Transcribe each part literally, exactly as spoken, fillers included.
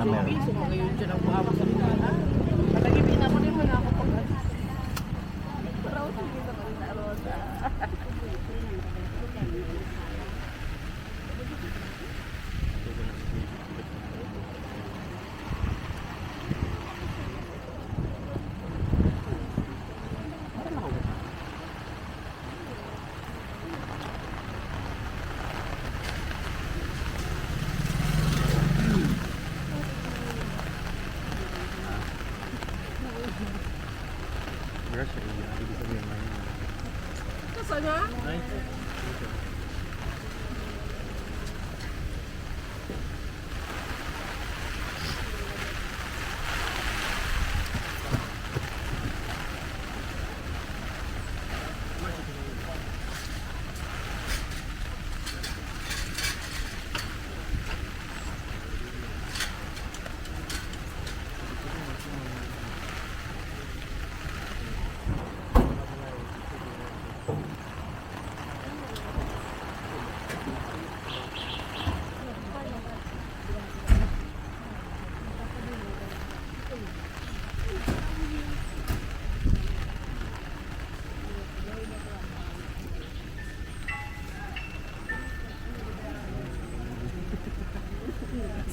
Camera. Brush, eh, ibig sabihin, ano? Saan nga? Ay, dito.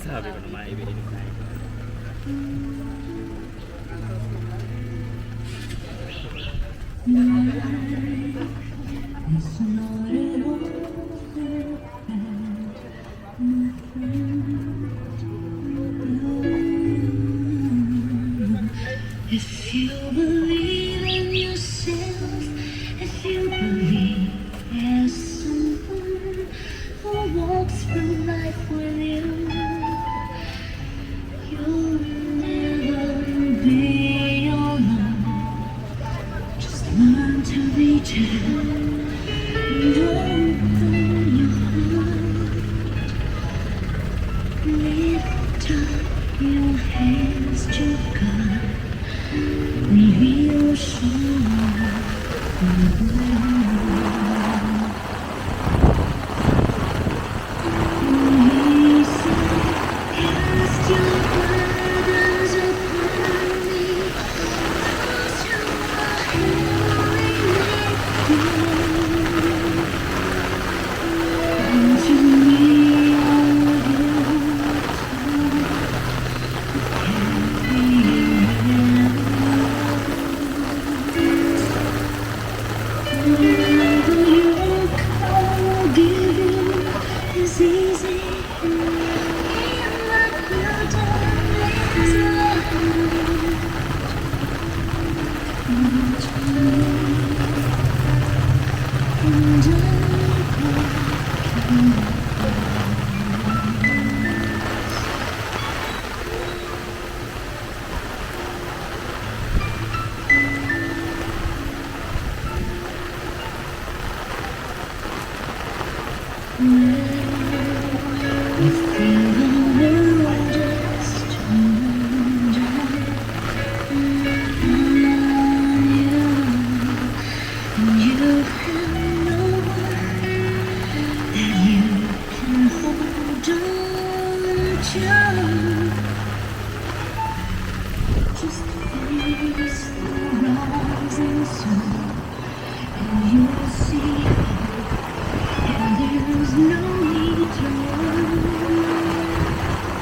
Sabi ko naman, ibigay ko na ito. If you believe in yourself, if you believe there's someone who walks through life with you, you'll never be alone. Just learn to reach out and open your heart. Lift up your hands to God. Reveal your soul. He said, "Cast your burdens upon me, 'cause you are heavily laden. Come to me, all of you." Just face the rising sun, and you'll see, and there's no need to run.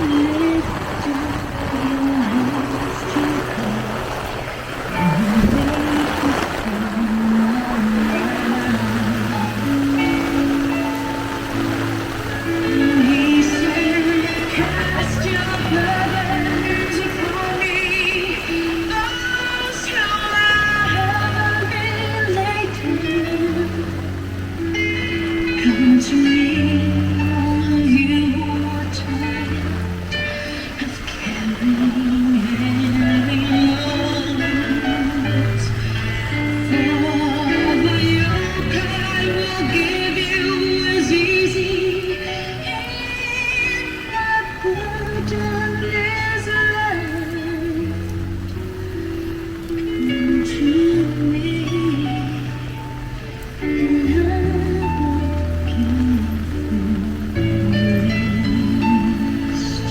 Lift up your hands to God. Come to me, all of you who are tired of carrying heavy loads. For the yoke I will give you is easy, and the burden is light. Come to me. And I will give you rest.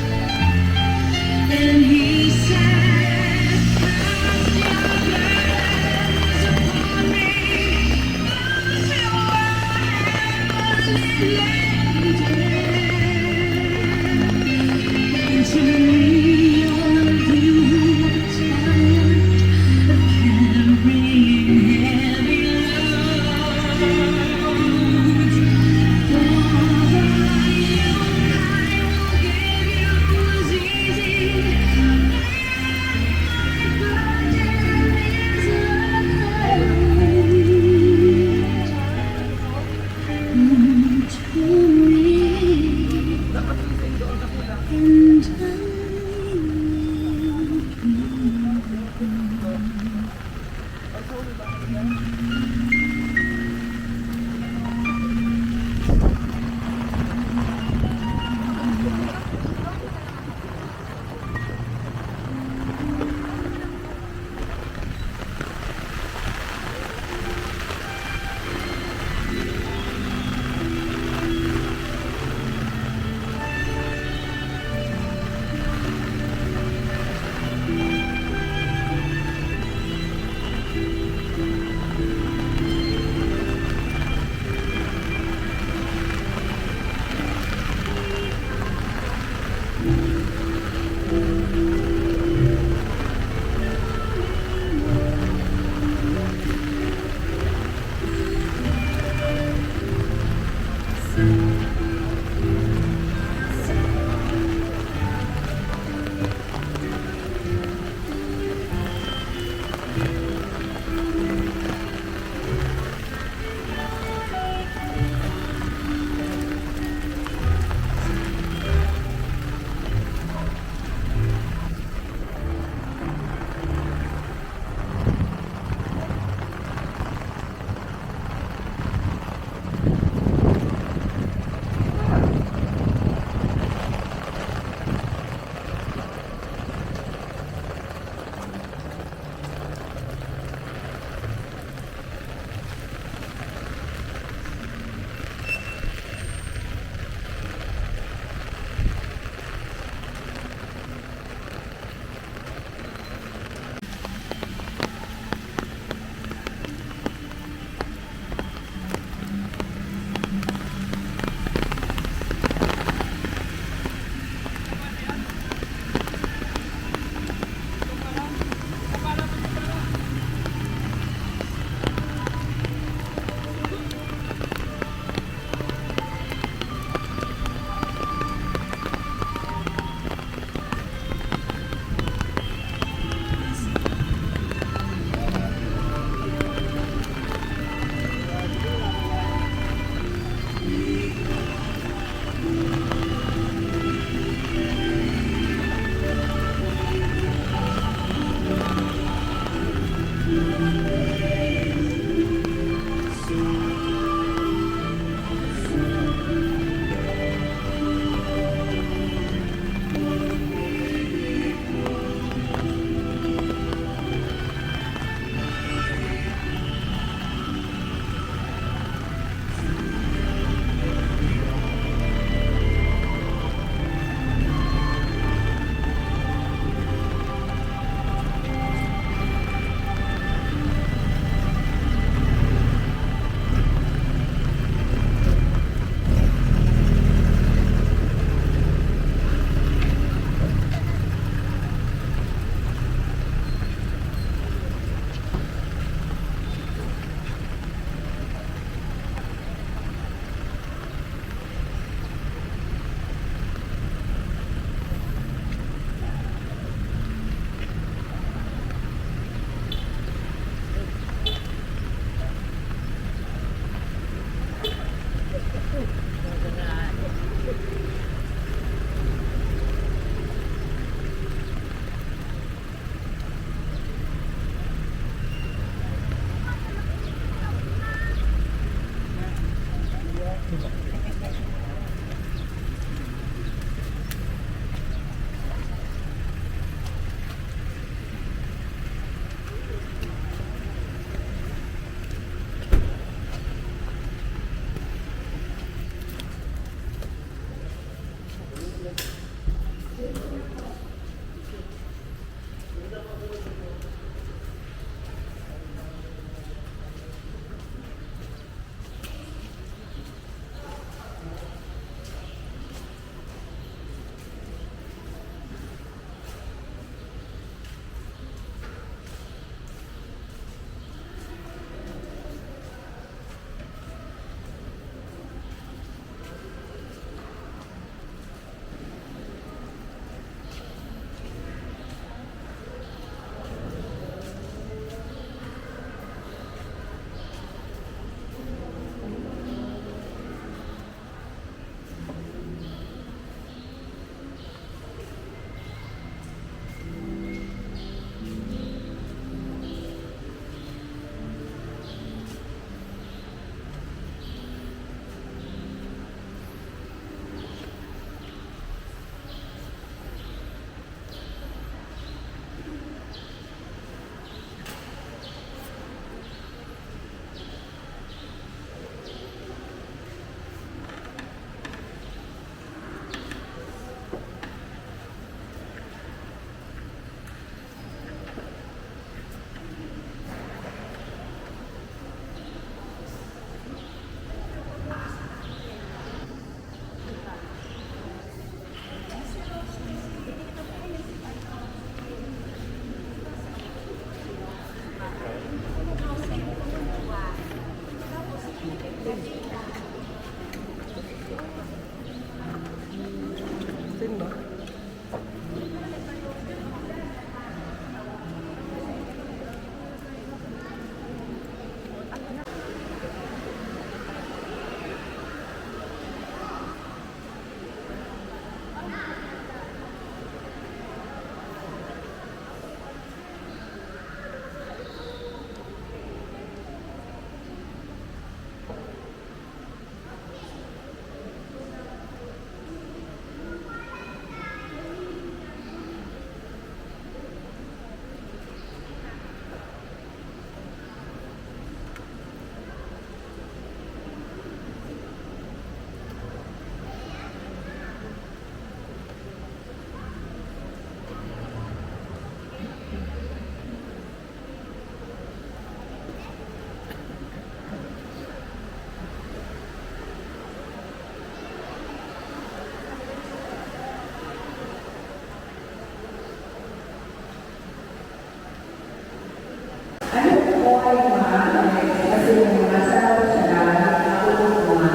Ano po ay maaari kasi ng mga asawa sa langit na uugma?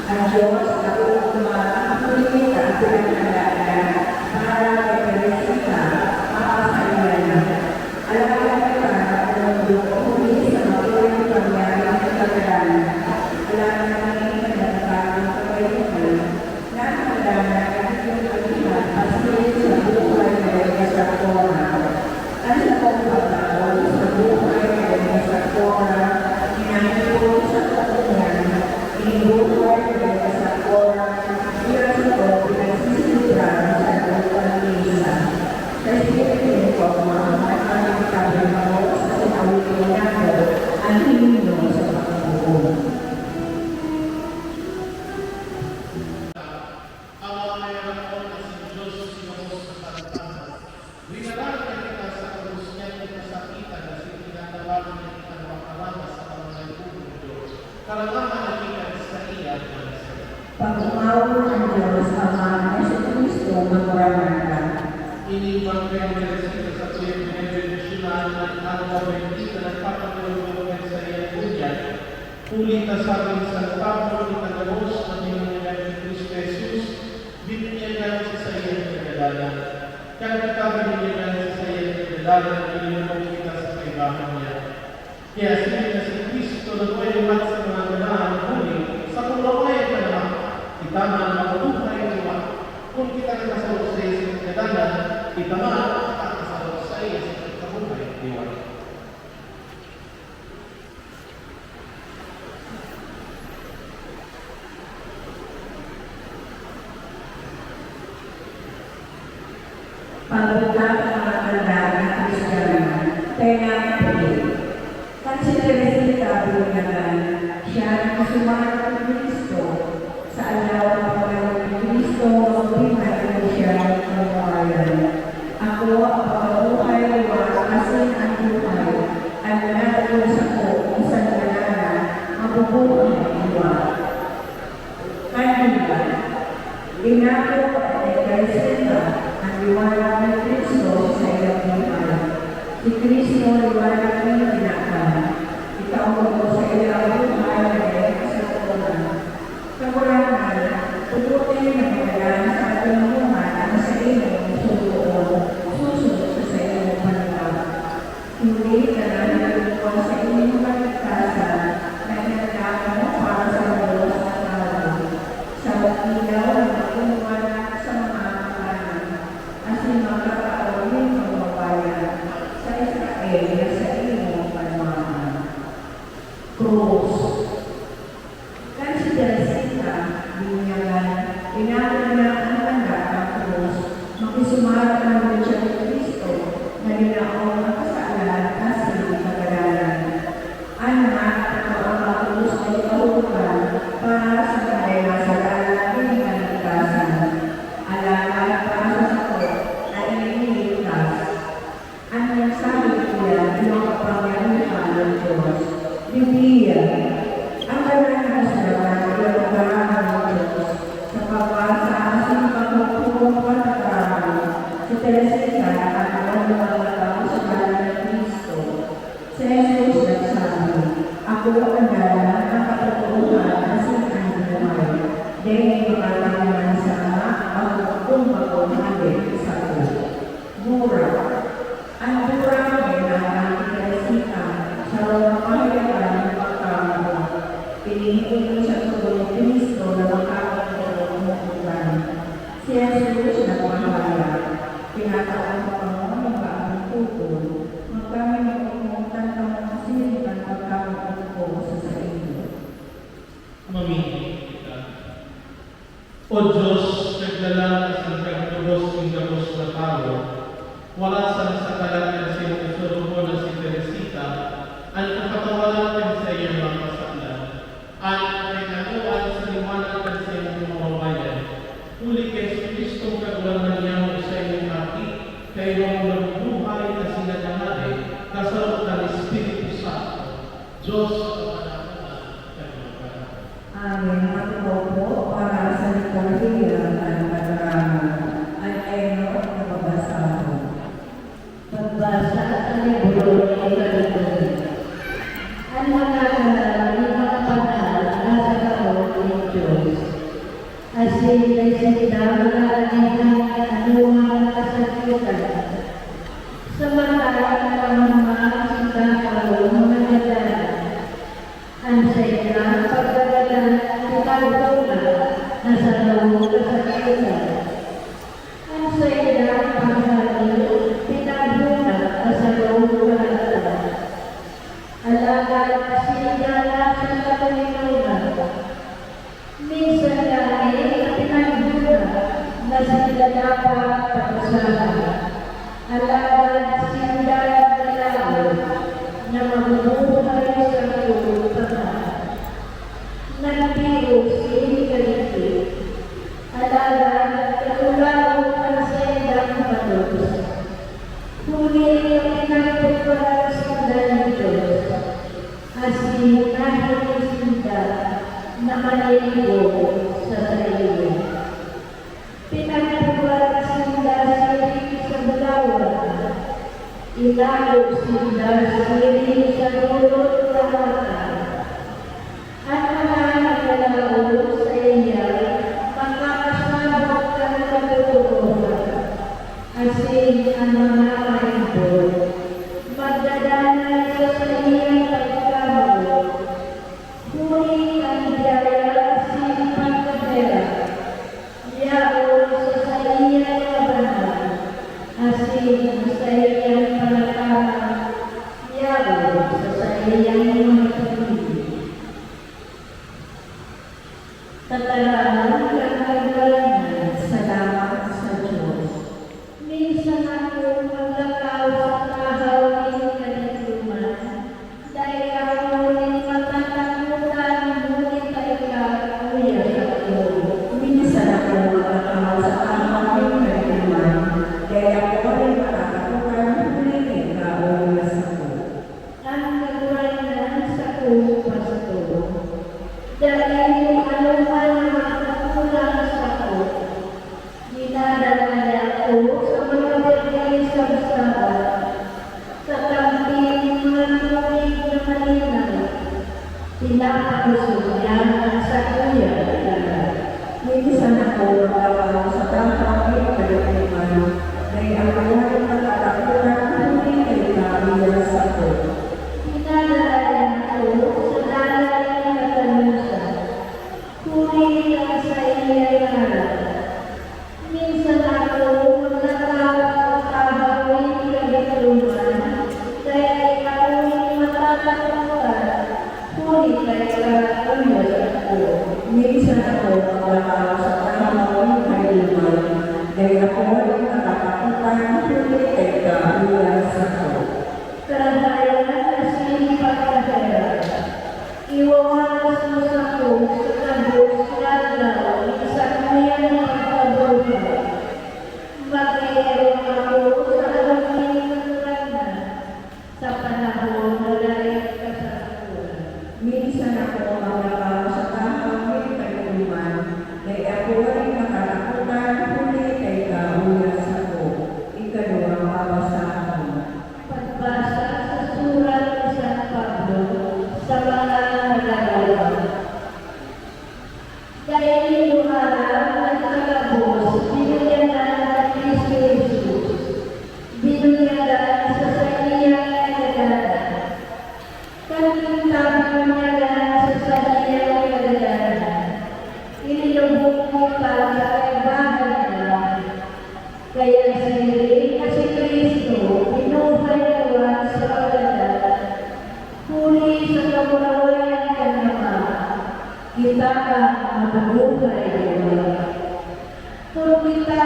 Ang Diyos na uugma ang huli na ang pinaghanda niya para kay Teresita, papasailan na. Alam niya na ang mundo huli sa mapuring pangyaring kagalanan. Alam niya na ang nagtatapang kagalanan. Nasa pagdana, nagiging kalihan, pasilid sa buhay na nagkasakura. Ang sakong pagkaon sa buhay na nagkasakura, ginamit ko sa pagkaon, inibuhay na nagkasakura, kaya sa ko, pinagsisibra sa lupang misa. Sa Espiritu ni Papa, at ang pagkaon ko sa sinawit ko nato, ang himno sa pagkaon. Ama, mayaraon na si Dios, si Dios sa Panginoon. Winaraan na kita sa krus niya, kita sa kita na siniginatawan niya kita na makawana sa pangangaipo ng Dios. Karangahan na kita sa iya, Panginoon. Pag-umawon ang Dios Ama ni Jesu-Cristo, magbanal ka. Ini Ebanghelyo na sa tuwing binebendisyonan ng alma bendita nagpapatulog sa iyang bunyag. Huli ta sabi ni San Pablo, kita gabos na binunyagan ni Cristo Jesus, binunyagan sa saiyang kagalanan. Kan kita binunyagan sa saiyang kagalanan, inilubog kita sa kaibahan niya. Kaya siring na si Cristo na buhay liwat sa mga galahan, huli sa pagkabuhay ka naman, kita man mabubuhay liwat. Kung kita nakasarog sa iyo sa kagalanan, kita man makakasarog sa iyo sa pagkabuhay liwat. Pagbuta kan mga tanda na Kristiyano, tenga na puti. Kan si Teresita binyagan, siya nagkasuman kan Cristo. Sa aldaw na pagkayo ni Cristo, magbimayo siya kan kabuhayan. Ako an pagkabuhay liwat asin an buhay. An nagtao sako, kun sangkanan na, mabubuhay liwat. Kan Diba, inako ni Teresita an liwanag ni Cristo sa saiyang buhay. Si Cristo liwanag nin kinaban. Ikaw sa iyang buhay na dai kasalanan. Kagurangnan, tututin na pagkalaan sa katinohan an saimong sorogoon, susunod sa saimong paniwala. Huli ta nahihiling ko sa inyong kaligtasan na inandam mo para sa gabos na tawo, sa pag-ilaw na maging liwanag sa mga pagano, asin magkakaroon nin kamurawayan sa Israel na saimong banwaan. Krus. Kan si Teresita, binyagan, ina Hale, sako. Mura. An gurang na nagkikirasita, sarong kapahayagan na pagkamoot. Pinihingin siya ni Cristo na makakapagdangog kan moot. Si Jesus nagpahayag, "Tinatawan ko kamo nin bagong tugon, magkamimoot-motan kamo siring kan pagkamoot ko sa saindo." Mamingkot kita. O Dios, naglalang ka sa pagtubos nin gabos na tawo, wala sana sa kalag kan saimong sorogoon na si Teresita an kapatawaran kan saiyang mga kasalan, an kaingaloan sa liwanag kan saimong mga babayan. Huli ki Jesu-Cristong Kagurangnan niamo, saimong Aki, kayo an nabubuhay asin naghahari, kasaro kan Espiritu Santo, Dios sa kapanahonan kan mga panahon. Amen. Matukaw po para sa liturhiya kan pagkamoot. An enot na babasahon. Pagbasa sa libro ni Kaluluya. An mga kalag nin mga banal nasa kamot nin Dios, asin dai sinda magaagihan nin anoman na kasakitan. Samantala, an mga sinda kamo mga dalan, an saindang pagkagadan, pinagdona na sarong kasakitan. An saindang paghale, pinagdona na sarong karatan. Alagad sinda na sa katoninongan. Minsan ngani na pinagdona na sinda dapat padusahan. Alagad sinda naglaog na mabubuhay sa pagkamoot. Nagtios nin kadikit. Alagad kalulaog an saindang patos. Huli ta pinagtugparan sinda nin Dios, asin nahiling sinda na maninigo sa saiya. Pinagtugparan sinda siring sa bulawan, inago sinda siring sa dulot na mata. An mga naglalaog saiya makakasabot kan katotoohan, asin an mga mahimbong magdadanay sa saiyang pagkamoot. Huli kan biyaya asin pagkaherak yaon sa saiyang mga banal, asin an saiyang panataram yaon sa saiyang mga pamilya. Tataramon kan Kagurangnan. Salamat sa Dios. Minsan ako maglakaw sa tahaw nin kadikloman, dai ako nin matatakotan huli ta ika uya sako. Minsan ako maglakaw sa tahaw nin kadikloman, dai ako nin matatakotan huli ta ika uya sako. An Kagurangnan sakong pastor. Dai ko anoman na makakulang sako. Dinadala niya ako sa mga berdeng sabsaban, sa tamping nin mga tubig na malinaw. Pinapakosog niya an sakuyang laman. Minsan ako maglakaw sa tahaw nin kadikloman, dai ako nin matatakotan huli ta ika uya sako. Dinadala niya ako sa dalan nin katalusan, huli kan saiyang ngaran. Minsan ako maglakaw sa tahaw nin kadikloman, dai ako nin matatakotan, huli ta ika uya sako. Minsan ako maglakaw sa tahaw nin kadikloman, dai ako nin matatakotan, huli ta ika uya sako. Karahayan asin pagkaherak. Iwawaras mo sako sa gabos na aldaw nin sakuyang pagkabuhay. Mag-eerok ako sa harong nin Kagurangnan sa panahon na dai kasakoan. Minsan ako maglakaw sa tahaw nin kadikloman, dai ako nin matatakotan, huli ta ika uya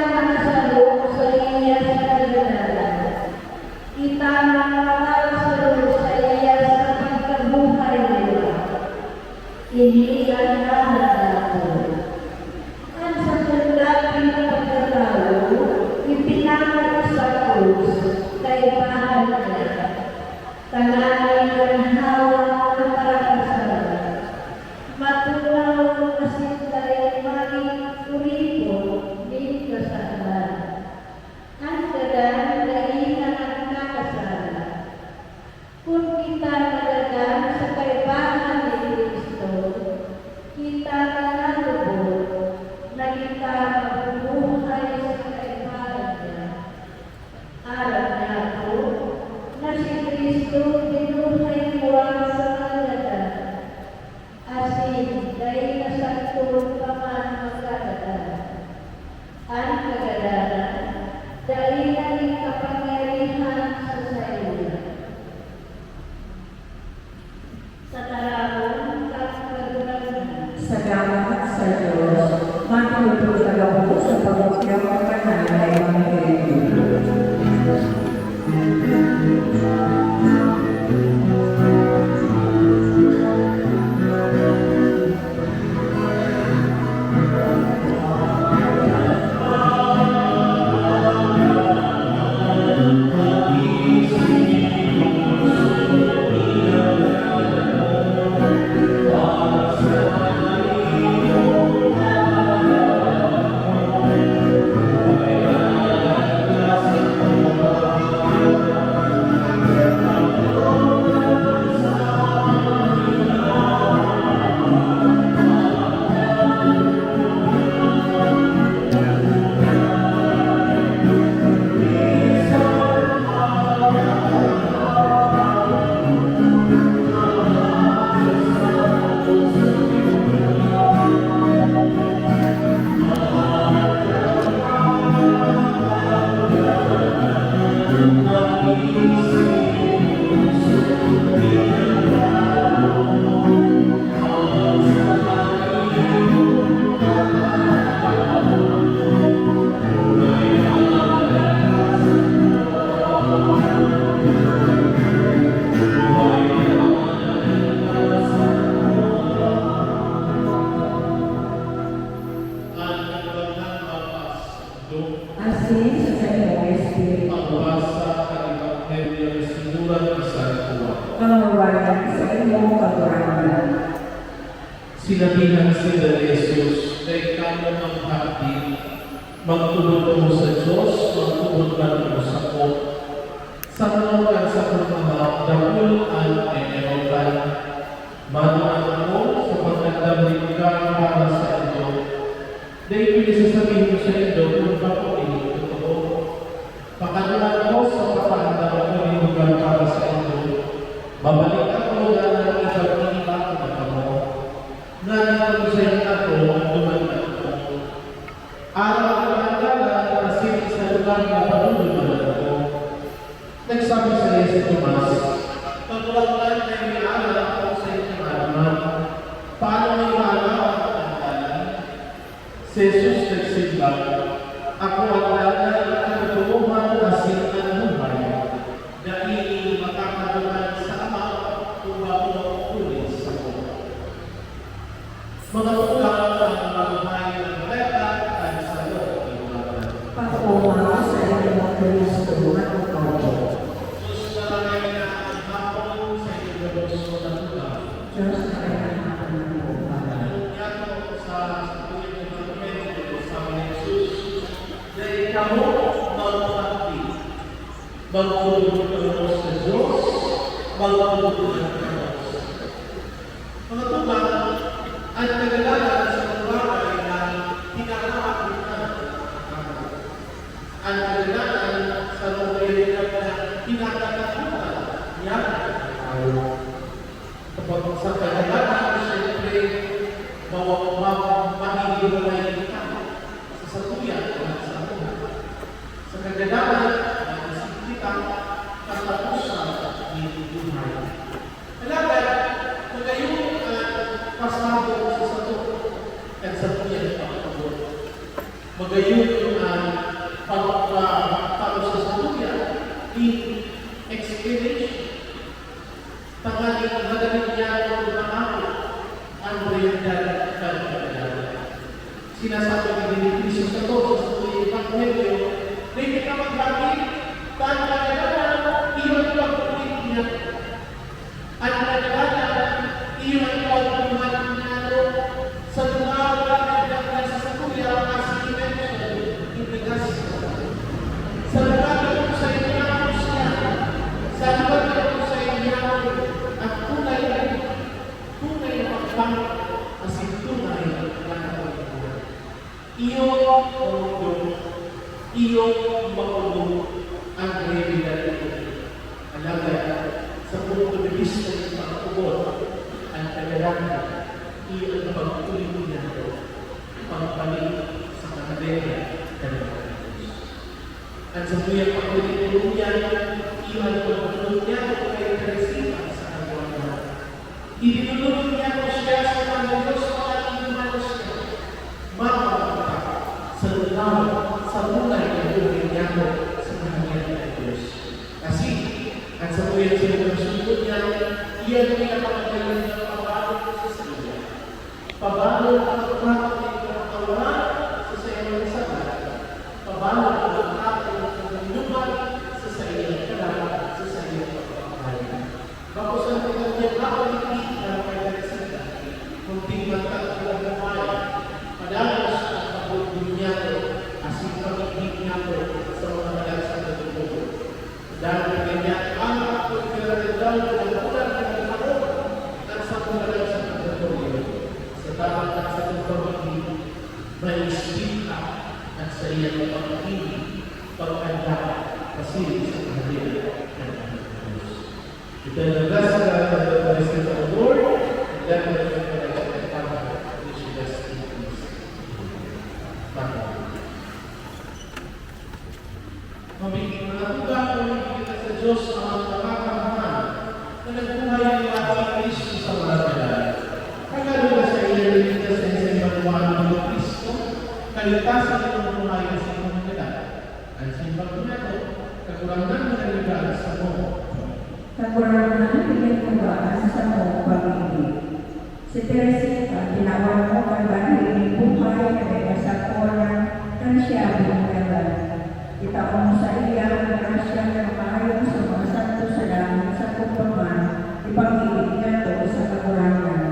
An sarong saiya sa kagadanan, kita nang matarsaro saiya sa pagkabuhay liwat. Ini an lahat dato. An sakong dati na pagkatawo, ipinako sa krus, kaibahan niya. Tanganing kan hawak na parakasala, matunaw asin dai magin oripon nin kasalan. An gadan dai na nagkakasala. Kun kita nagadan sa kaibahan ni Cristo, kita na natubod na kita mabubuhay sa kaibahan niya. Aram niyato na si Cristo binuhay liwat sa mga gadan, asin dai na sagkod pa man magkagadan. An kagadanan dai na nin kapangyarihan sa saiya. Tataramon kan Kagurangnan. Salamat sa Dios. Matutulog na gabos sa pagbukyag ng banal na ebanghelyo. Asin sa saimong espiritu. Pagbasa kan Ebanghelyo na sinurat ni San Juan. Kaluwayan sa imo, Kagurangnan. Sinabihan sinda ni Jesus, "Dai kamo maghagdi, magtubod kamo sa Dios, magtubod man kamo sako. Sa mga kan sakong Ama, dakul an eherokan. Maduman ako sa pag-andam nin lugar para saindo. Dai ko ini sasabihon saindo kun bako ini totoo. Pakaduman ko sa pag-andam ako nin lugar para saindo, babalik ako dangan ipag-iiba ko na kamo. Nganing kun saen ako, duman na ako." Aram kan mga alagad na siring sa lugar na padudumanan ako. Nagsabi saiya si Tomas, "Kagurangnan, dai mi aram kun saen ka maduman. Paano mi maaraman an dalan?" Si Jesus nagsimbag, "Ako an dalan, an katotoohan, asin an buhay. Dai nin makakaduman sa Ama kun bako huli sako." Mga tugang, an Mabuhay na Balita kan Salog ni Juan. Pakumawa sa inyo, Kristo, na tukaw. Diyos na maray na hapon sa inyo, Diyos na tugang. Diyos na maray na hapon na tugang. Yato sa Santo Ebanghelyo, sabi ni Jesus, "Dai kamo magpahagdi. Magtubod kamo sa Diyos, magtubod man kamo sa." Mga tugang, an kagadanan sa mga bagay na hinahaak nin tawo. An kagadanan sa mga realidad na kinakatakutan niya an tawo. Kapag sa kagadanan, siyempre, mawa-, ma-, mahihiwalay kita sa satuya at sa Ama. Sa kagadanan, maisip kita kataposan nin buhay. Alagad, magayon an pasabot sa sato kan satuyang pagtubod. Magayon an Iyo makulog an realidad na ini. Alagad, sa punto de bista nin pagtubod, an kagalakan iyo an pag-uli niyato, pagbalik sa kahadean kan Dios. An satuyang pag-uli niya, iyo an pagtubod niyato kay Teresita sa Kagurangnan. Idinulog niyato siya sa mga Dios, mga inuman siya. Mapapagkat sa lugaw, sa buhay na buhay niyato sa kahadean kan Dios. Kasi, an satuyang sinugod niya, iyan an pinakamadali na pabalot sa saiya. Pabalot na magpapatay na katawan sa saiyang sala. Pabalot na magpapatay na katawan sa saiyang kalag, sa saiyang pagpapatay. Bako sa pagkakita ko ni Peter kay Teresita, kunting magkakita buhay, padagos ang pagbubunyag, asin pamigdi niyato sa mga madagsa na totoo. Dahil kanya, ang pagkakita ko ng ulan ng tao, at sa mga madagsa na totoo, sa dapat at sa pagpamigdi, may espita at sa iyang pagpamigdi, pag-anda, pasiring sa kahadean ng Dios. Eternal blessed God, the blessed of the Lord, and let the blessed God, which is just in peace. Amen. Mabigyan na tugang, pumigil kita sa Diyos, ang mga kamahal, na nagbuhay ang ating Kristo sa mga kalan. Kagado na sa iya, nagligtas sa isang banwaan ni Kristo, kaligtasan ng buhay sa mga kalan. An simbag niyato, Kagurangnan, minaligaan sa mo. Kagurangnan, minaligaan sa mo, pamigdi. Si Teresita, tinawan mo kan banhi nin buhay na dai masagkoran kan siya binunyagan. Itao mo saiya an grasya na makaayon sa mga santos sa langit sa pagpaman, ipamigdi niyato sa Kagurangnan.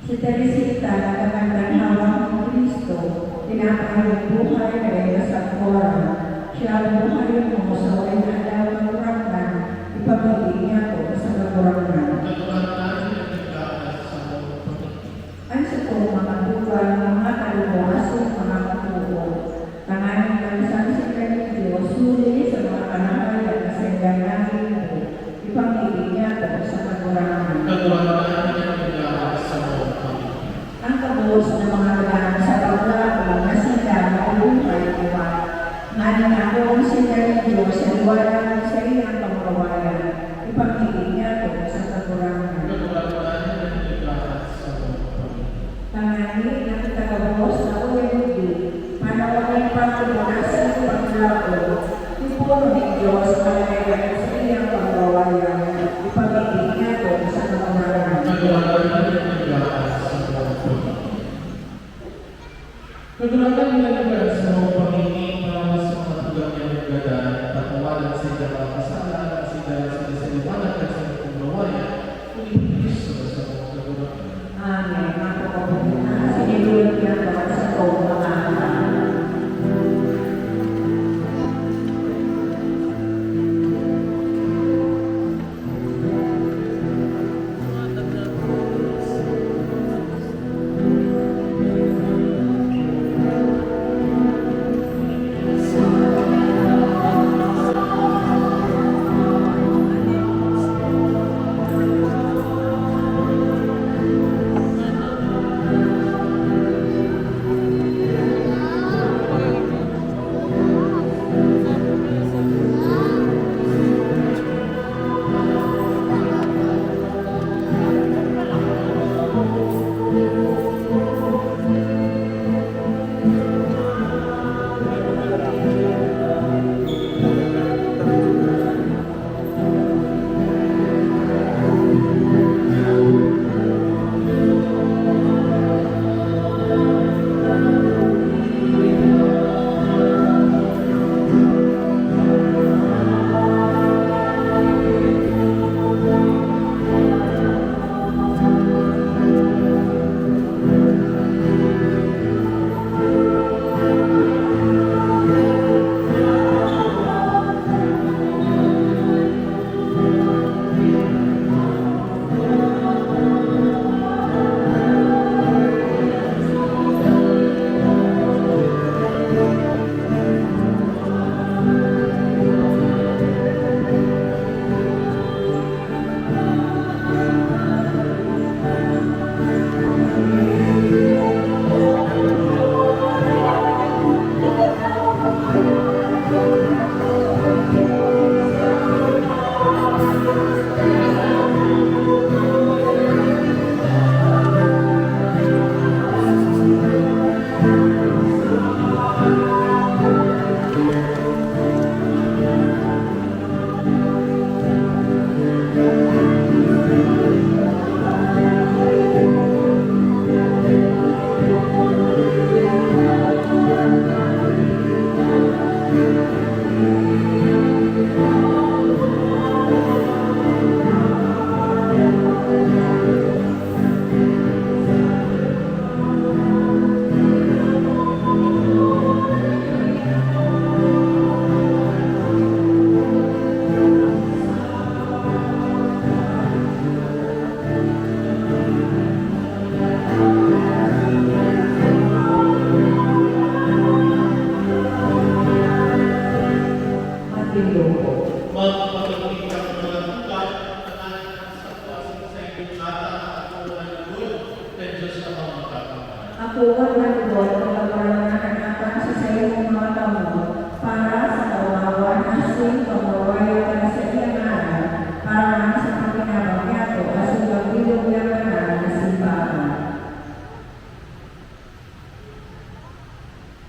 Si Teresita, na kagandahan ni Cristo, tinapay nin buhay na dai masagkoran. Siya an buhay mo sa huling aldaw, Kagurangnan, ipamigdi niyato sa Kagurangnan. Kagurangnan, nagkakaas sa mga pamigdi. An satong mga tugang, mga kaluluwa, asin mga katood. Tanganing magsaksi kan Dios, huli sa mga karahayan na saindang nagibo, ipamigdi niyato sa Kagurangnan. Kagurangnan, nagkakaas sa mga pamigdi. Ang gabos na mga gadan sa paglaom na sinda mabubuhay liwat. Nganing ako ang sinda nin Dios sa liwanag sa iyang kamurawayan, ipamigdi niyato sa Kagurangnan. Kagurangnan, nagkakaas sa mga pamigdi. Tanganing an kita gabos na uya digdi, panawan nin pagtubod asin paglaom, tiponon nin Dios an kaiyan sa iyang kamurawayan, ipamigdi niyato sa Kagurangnan. Kagurangnan, nagkakaas sa mga pamigdi. Kagurangnan, minaligan sa mga pamigdi, para sa mga tugang niya naggadan, patawadan sa iyang mga kasala, at sinda sa liwanag at sa kamurawayan, kundi Cristo na sa mga Kagurangnan. Amen. Mapapabunga, sinilulog niya ang bawat satong mga anak.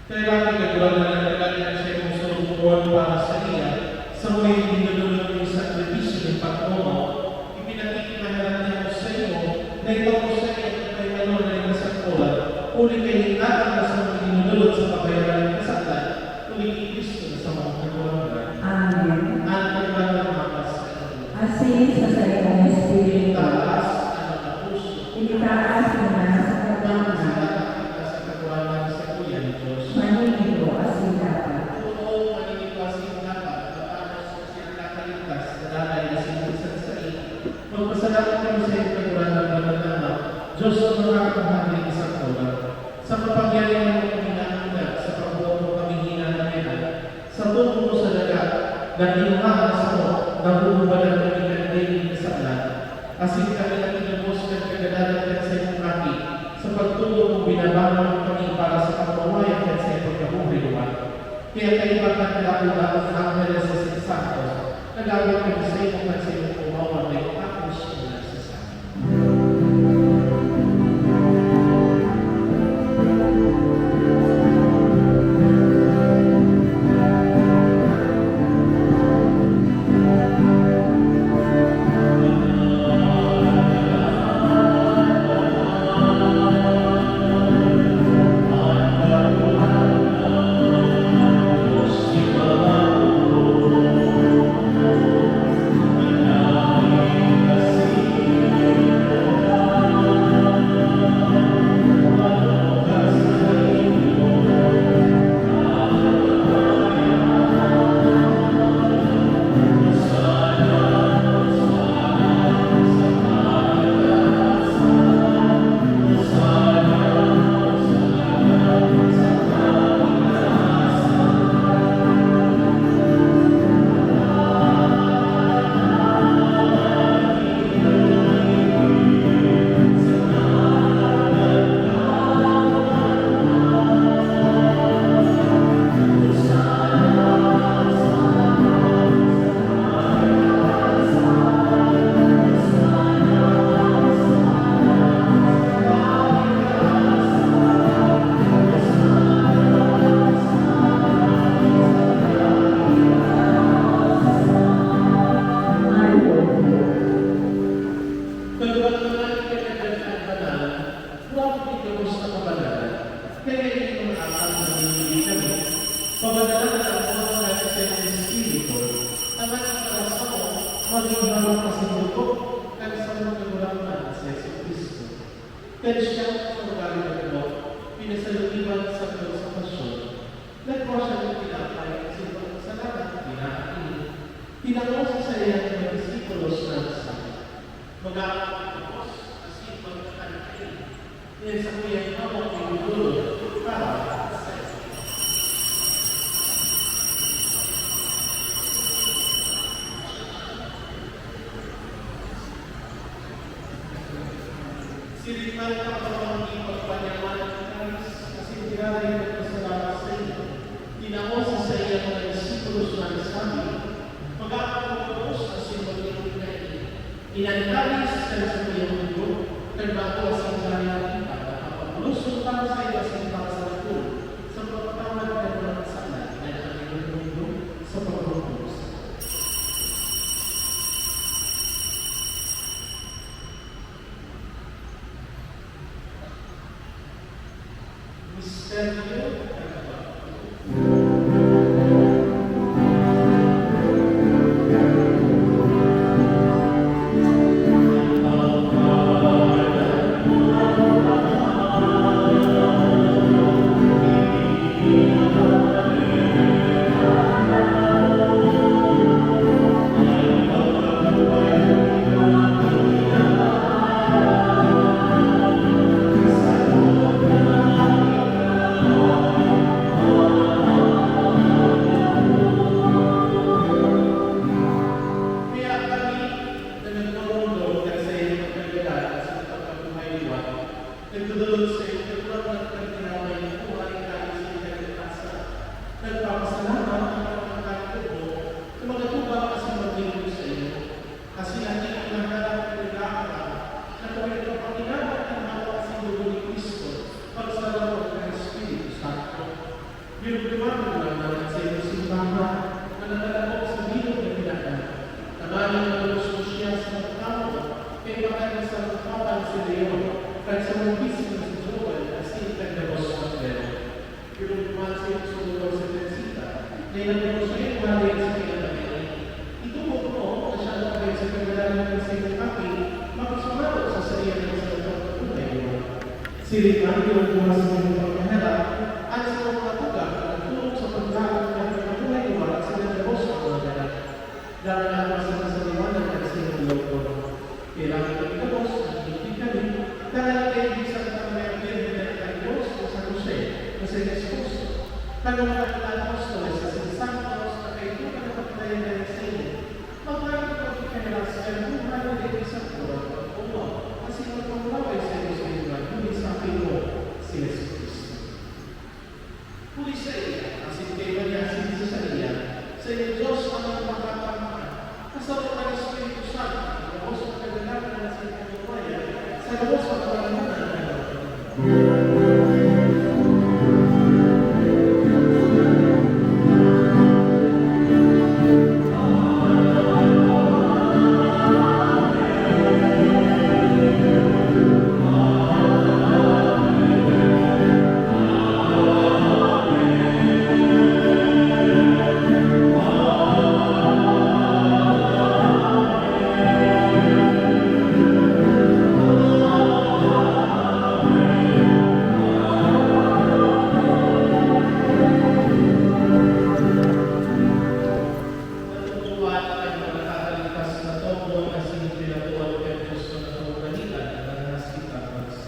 Kaya bakit nagwala na naglagan sa imong surong puon para saiya, sa mga dinodolot nin sakripisyo nin pagtumaw? Ipinakikimaherak niya ako sa imo, na itaw mo saiya an pahingalon na nin kasakolan, huli kay hinatang na sa mga dinodolot sa kabayaran nin kasalan, huli ki Cristo na samong Kagurangnan. Amen. An Kagurangnan maka sa inyo. Asin sa saimong espiritu. Itaas an mga puso. Itaas mo na sa Kagurangnan. Salamat kita sa Kagurangnan sa Kuya Dios. Maninigo asin dapat. Totoo, maninigo asin dapat, matanos asin nakakaligtas, na danay asin minsan sain. Magpasalamat kami sa iyo, Kagurangnan na matanos, Dios na makakamhan nin kasakolan. Sa kapangyarihan mo kami naangga, sa pagboot mo kami hinahanayan, sa tubo mo sa daga, na kinuha na samo, nahuhubadan kami kan dai nin kasalan. Asin kami na tinubos kan kagadanan kan saimong Aki, sa pagtugot mo binabangon mo kami para sa pagmamayan kan saimong pagkabuhay liwat. Kaya kaiba kan dakul-dakul na angheles asin santos, nag-aawit kami sa imo kan saimong kumawan na igtapos mo na sa sabi. Pagbantayan ka na banal, huwag mo gabos na kabanalan. Kaya ini mga akal na binibigay kami, pabanalan na ang mga nagsiselang espiritu, tanganing para samo magin harong asin dugo kan sarong Kagurangnan na si Jesu-Cristo. Kan siya sa ugali na dugo, pinasalugiban sa krus sa pasyon, nagkua siya nin tinapay asin pagpasalamat, kinakaini. Tinao sa saiyang mga disipulos na nagsabi, "Mag-aapod kamo asin magkakan kaini. Kaya sa kuyang hawak nin lolo, para sa inyo." Siring man, mga kapamangkin, pagpanyaman an kalis asin hiraray na pasalamat Pinagduman ko lang ang saiyang simbahan na nakalakop sa bilog na kinanan. Tanganing malulustos siya sa pagkamoot kaiba kan sarong Papa na si Leon, kan sarong Bispo na si Joel, asin kan gabos na klero. Pinagduman sa iyong surugan sa Teresita, na inapod siya yung hali sa kinanan niya. Itubod mo na siya ang kabay sa kagalanan ng saiyong aki, makasumaro sa saiya na sa pagkabuhay mo. Siring man, pinagbuhas niya yung pagkaherak, an sarong mga tugang na nagturog sa paglaom na pagkabuhay liwat sa nagabos na mga ganap. Dangan nagpasama sa liwanag kan saiyang loob. Kailangan kan gabos na ginigit kami, dangan kaibisan kami ang Birhen na Diyos na San Jose, na saiyang esposo, kan mga apostoles asin santos na kaipuhan na pagtayan na sa inyo. Magkaigwa kami kan buhay na digdi sa pagkaowa, asin magpangaway sa Dios na Ama, huli sa Apo niya, si Jesu-Cristo. Huli saiya, asin kaiba niya, asin sa saiya, sa Dios Ama na Makapangyarihan, kasama kan Espiritu Santo, sa gabos na kagalanan asin kamurawayan, sa gabos na kagalanan. Natugtuan kan mga nakakalingkas na togon asin pinatuan kan Dios na kaugalian na nahas kitang bansa.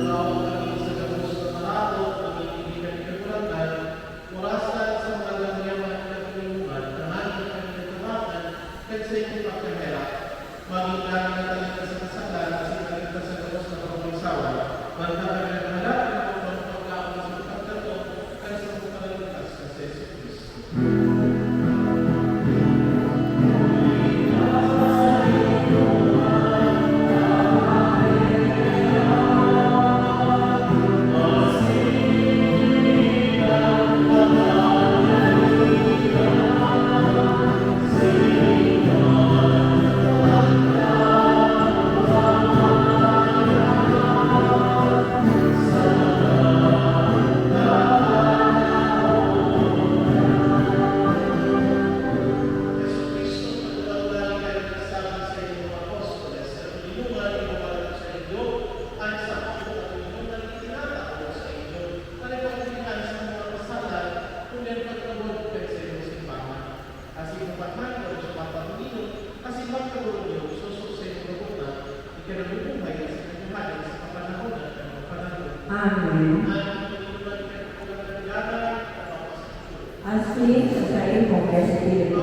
Tawag kami sa gabos na maraot, magiging kami kagurangnan, orasan sa mga langyaman na pinulungan, tanganing kami natabangan kan saimong pagkaherak. Magin kami natalingkas sa kasalan, asin naligtas sa gabos na pagkaisawan. Banta kami naghahalat kan pagkaon sa pagkaton kan sarong Panalangkas na si Jesu-Cristo. Jesu-Cristo, pagkatao na ikaw nagsabi sa iyong mga apostoles, "Sa tinimungan, ibabalat ko sa inyo an sakto at tinimungan itinatago sa inyo." Kan pagdirihan sa mga kasalan, kundi an pagtubod kan saiyong simbahan. Asin upat man, garo siya papatunginon, asin magkagurangnan, sosog sa iyong gabos na ikinabubuhay asin naghahaling sa kapanahonan kan mga panahon. Amen. Asin sa saimong espiritu.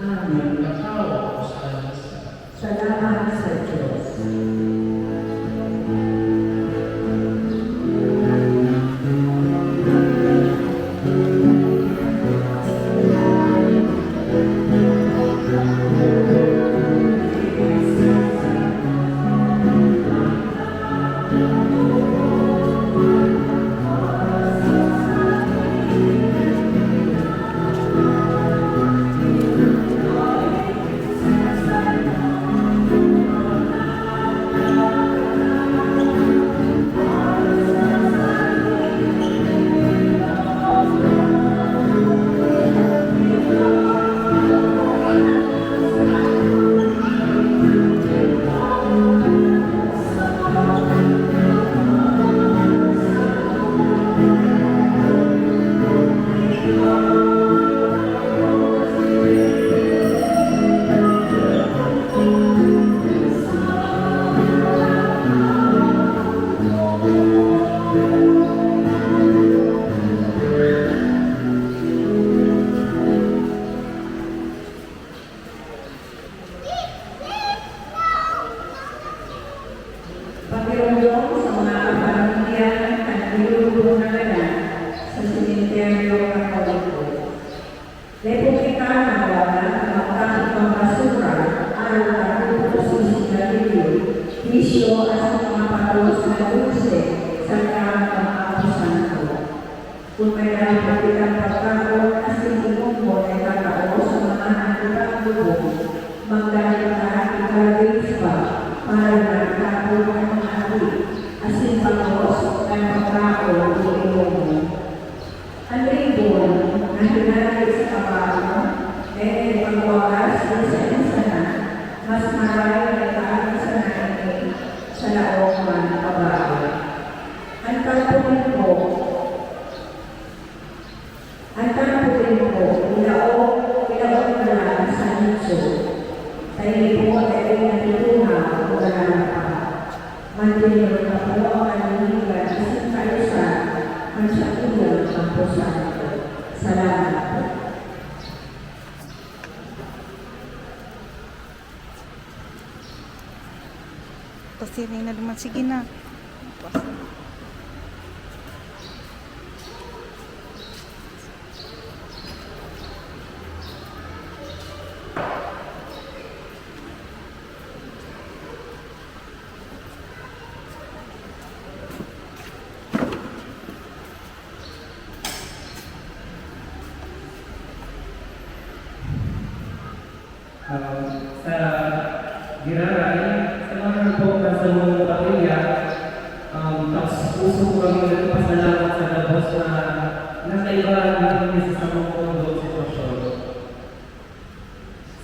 Amen. Salamat sa Diyos. Pagiromdom sa mga kapamilya kan nilulubong na gadan sa sementeryo Katoliko. Dai po kita magwara na magtapok kan basura, arog na buto, sigarilyo, bisyo, asin mga patos na dulse sa dalan kan mga aposanto. Kun may dara po kitang pagkaon asin inumo na itatao sa mga nagkakagutom, magdahil ta ika-garbage bag para maitapon an mga abi asin patos kan pagkaon o inumo. An ribbon na hinale sa kabayo, dai pagwagas sa insana, mas maray na itaagi sana ini sa laog man kabayo. An tarpaulin po, An tarpaulin po, ilaog, ilaog na lang sa nicho. Sa ini po, dai natutunaw o nalalapat. Mantenor na po ang kalinigan asin kaayusan kan sakuyang kamposanto. Salamat po. Pasiring na naman. Sige na. Um, sa giraray, sa ngaran po kan samong pamilya, um, taos puso ko kami nagpapasalamat sa gabos na nakaiba namin sa samong mundo sitwasyon.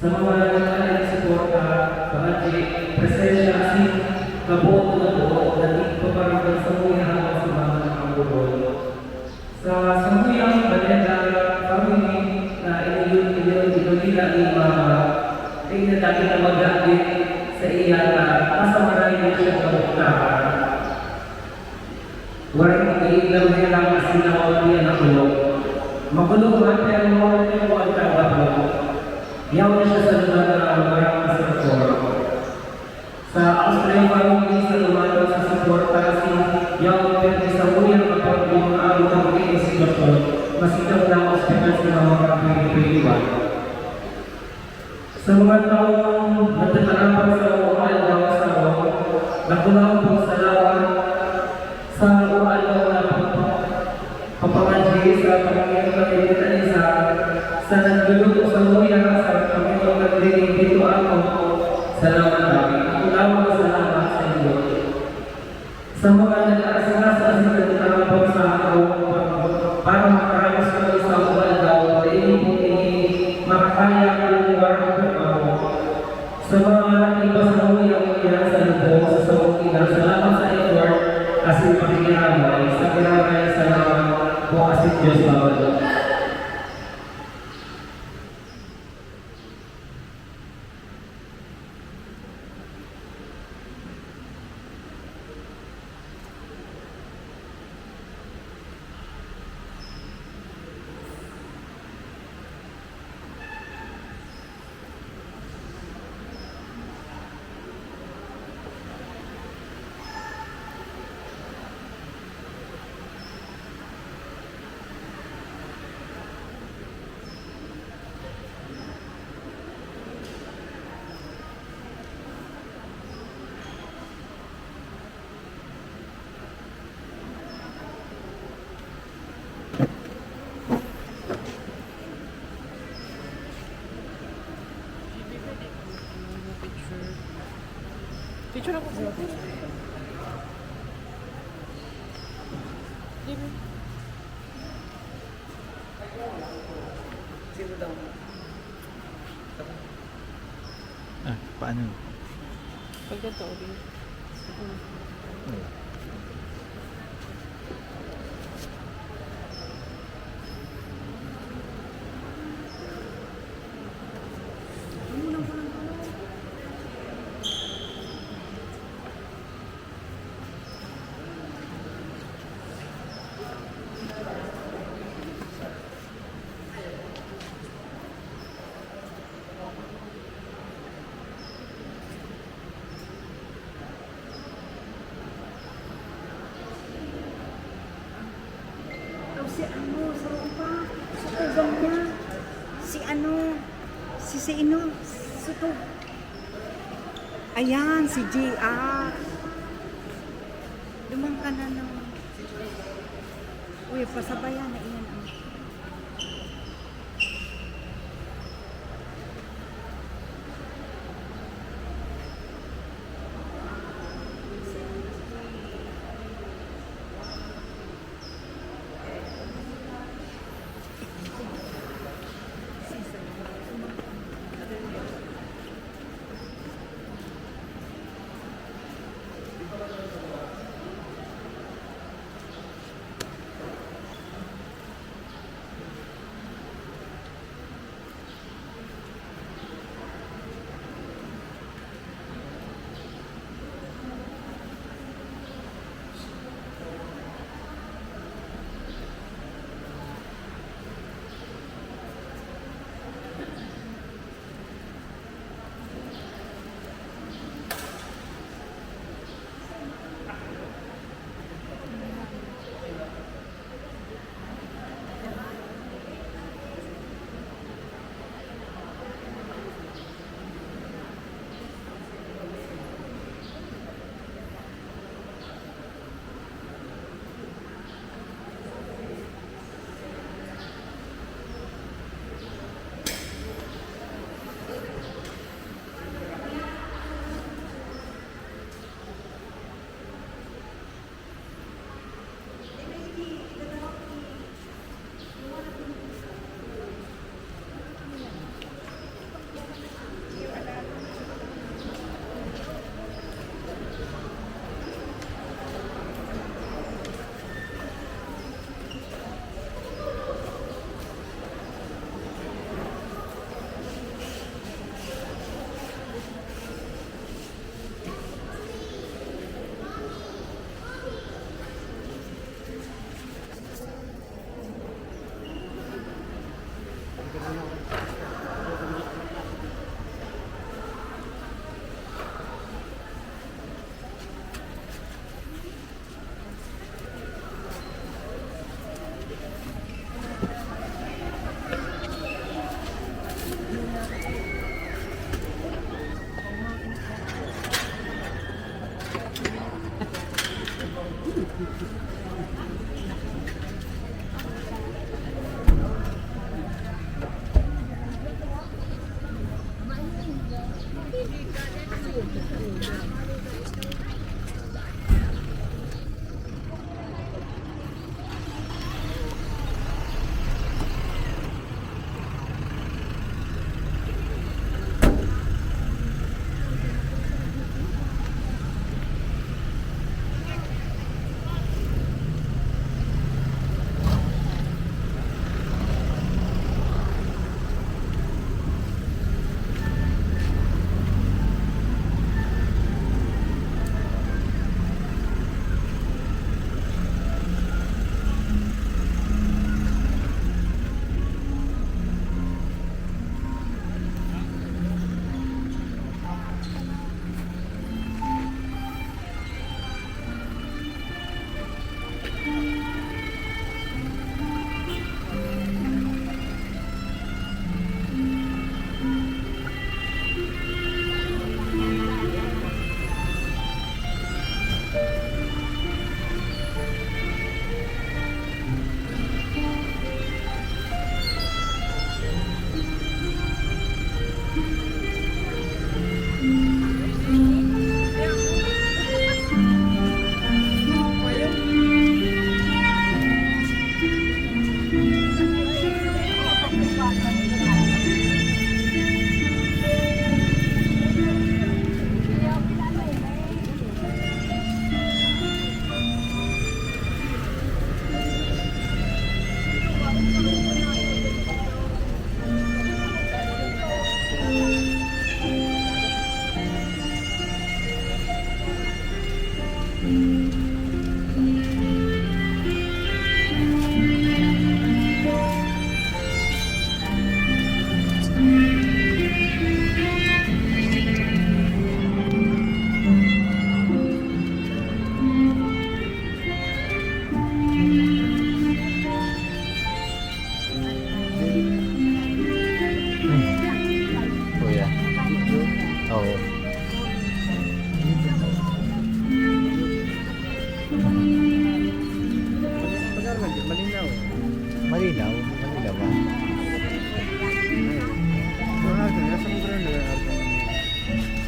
Sa mga nagkakalat suporta, pangadji, presensya, asin kaboot na boot na nagpaparamdam sa mga habang si Mama nakangorong. Sa samuyang Baleda family na inuyon, inuyon, inulila ni Mama, ay natagi na maghagit sa iya na mas maray na siya kabuktaran. Waray nag-iilang helang asin nawawarian na kulog. Makulog man, pero mawawarian ko ang trabaho. Yaon na siya sa lugar na waray masakor. Sa Austria family, sa lumalang sa suporta si Yao, pero sa uyang kapag yung mga ang mga sitwasyon, masigam na ang ospital sa mga kapag-iwan. Sa mga taong nagtatarapang sa mga aldaw sa Roma, dakulaon pong salamat sa mga aldaw na pagpa- Papangadji sa pamilya ko na sa, sa nagluluto sa luya, sa pamilya ko naglilibito ako. Salamat, David. Ako lamang salamat sa inyo. Sa mga nag-aasikaso sa nagtatrabaho sa ako, para makaragos ko sa uban daw, dahil po ini makakaya kung warang trabaho. Sa mga nag-iba sa mga iyan sa lubong, sa samong ina, salamat sa effort asin pakikiramay. Sa giraray, salamat po asin Diyos babalik. Picture ako. Di ba? Ah, paano? Pag ganito, okay. Wala. Daw si ano, sa pa, sutugan niya. Si ano, si sino, sutog. Ayan, si J R. Duman ka na, no? Uy, pasabayan na iyan, oh.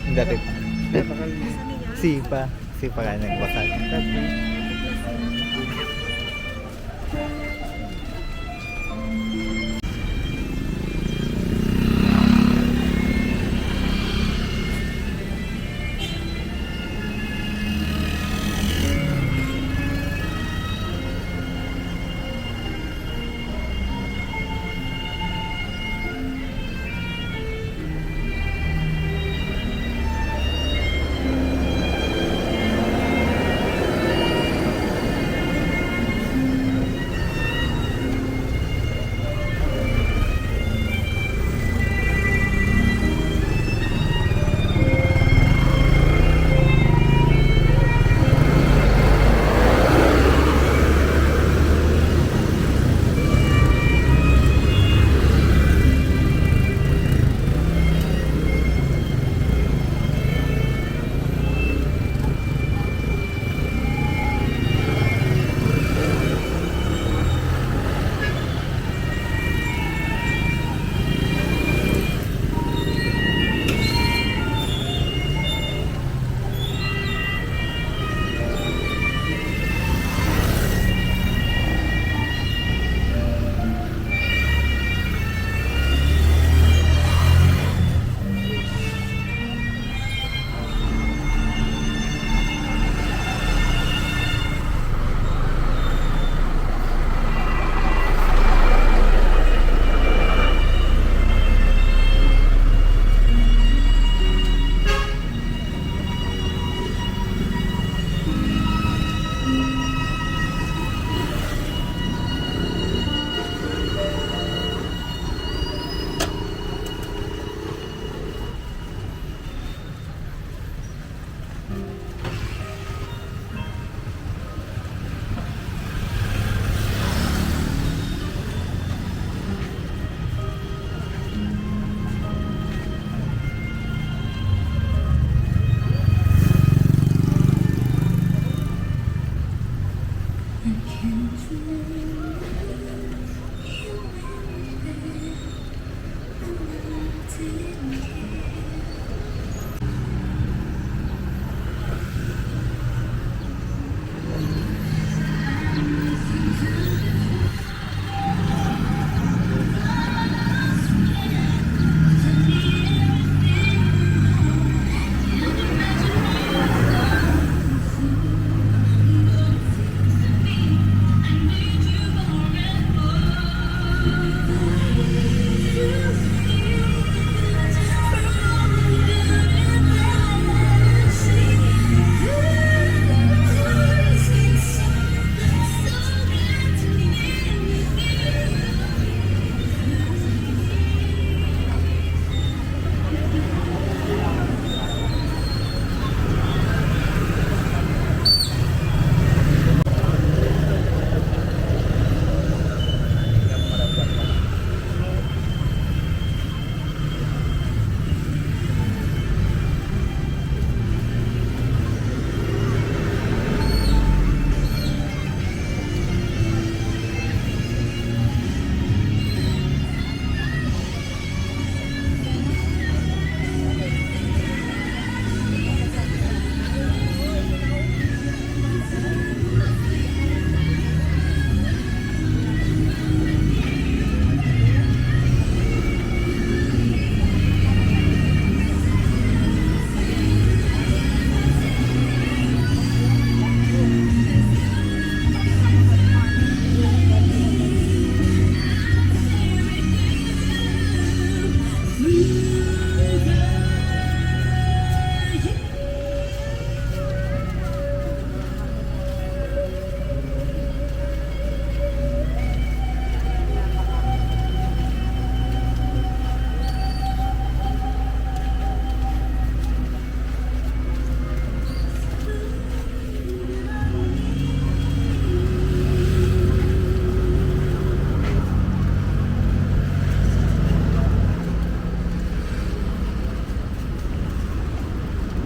Dati. Sipa. Sipa ka nagbakal.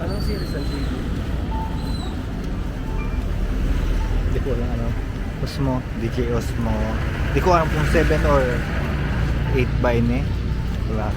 Anong series ang T V? Di ko alam, ano. Osmo, D J Osmo. Di ko alam kung seven or eight ba ini. Diba?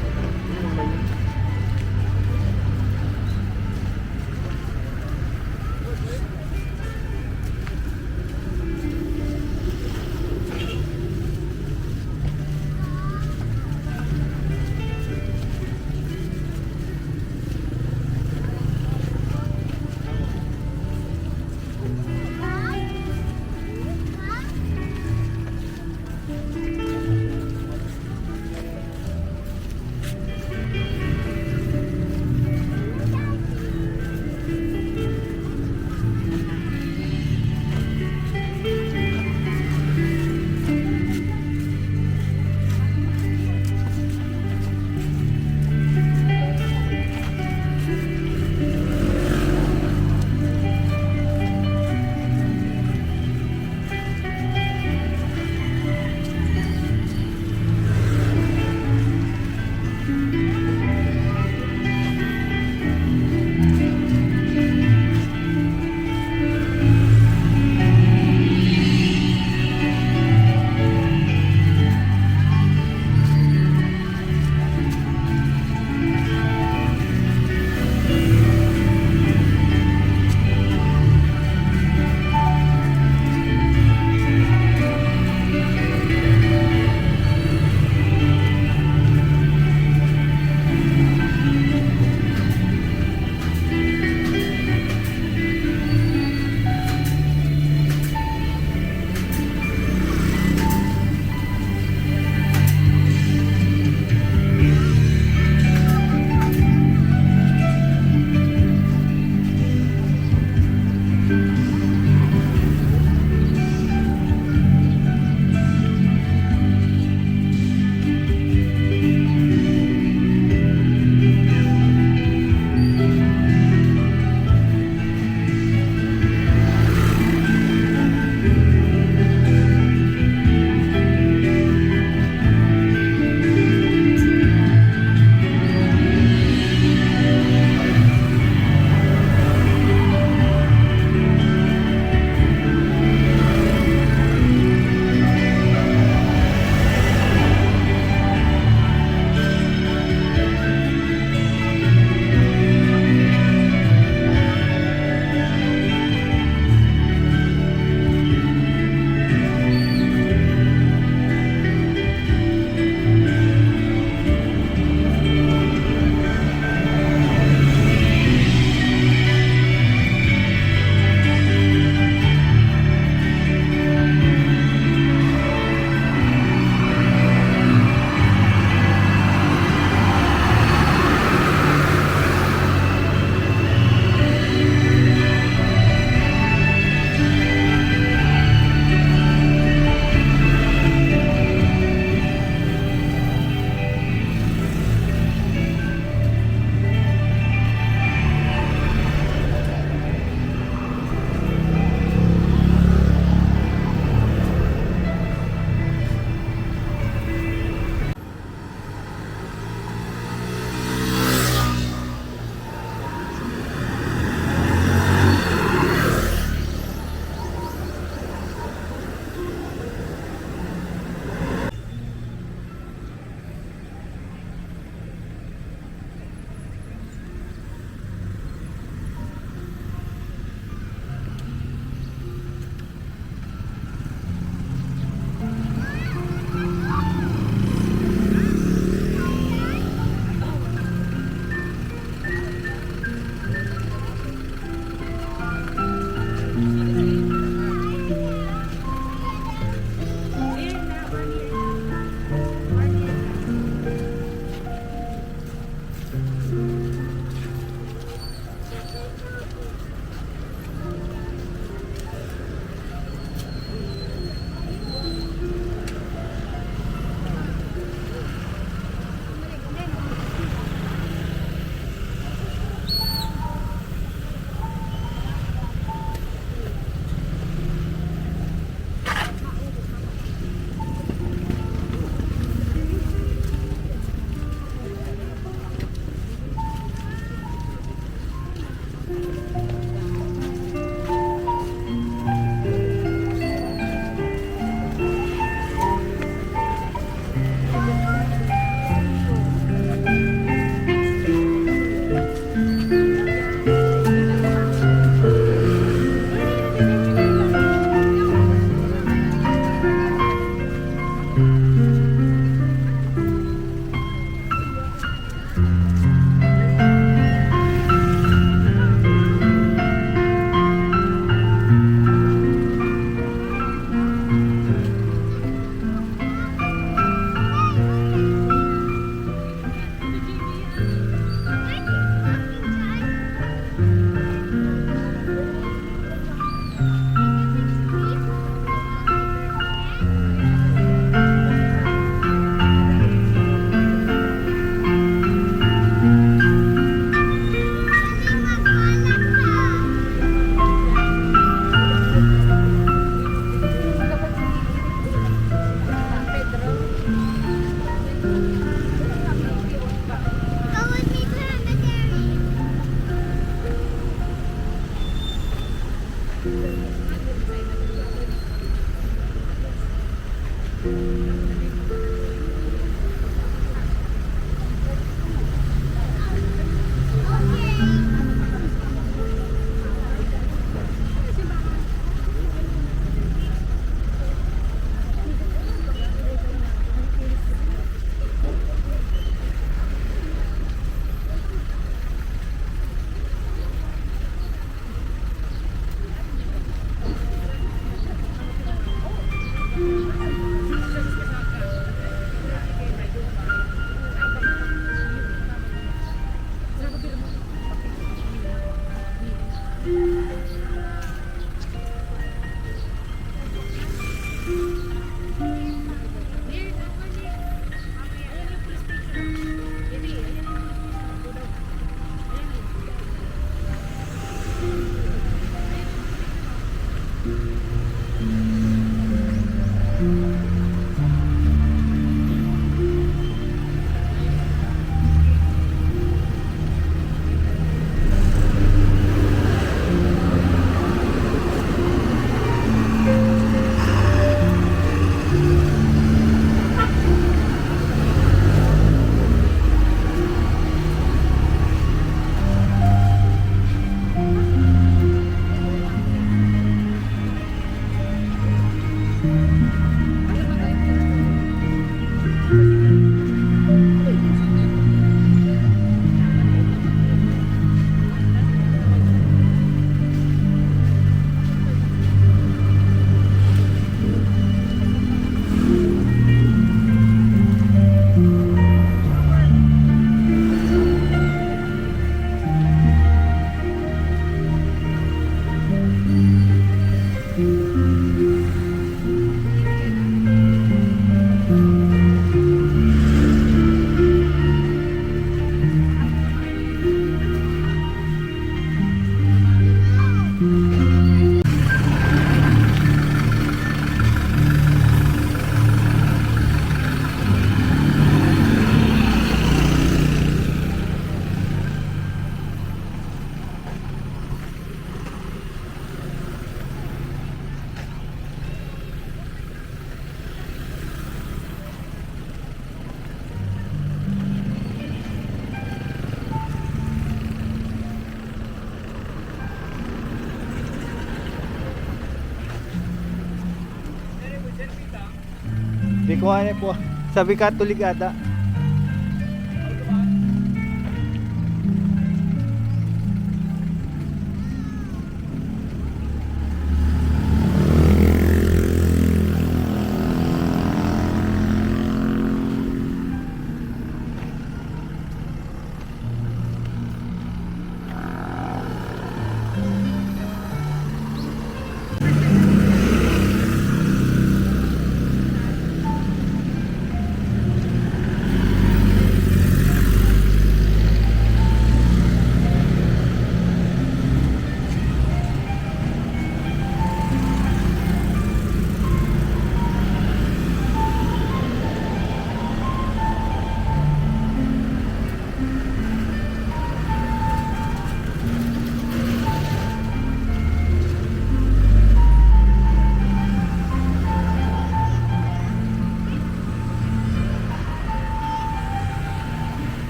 Di ko ano po. Sabi Catholic ata.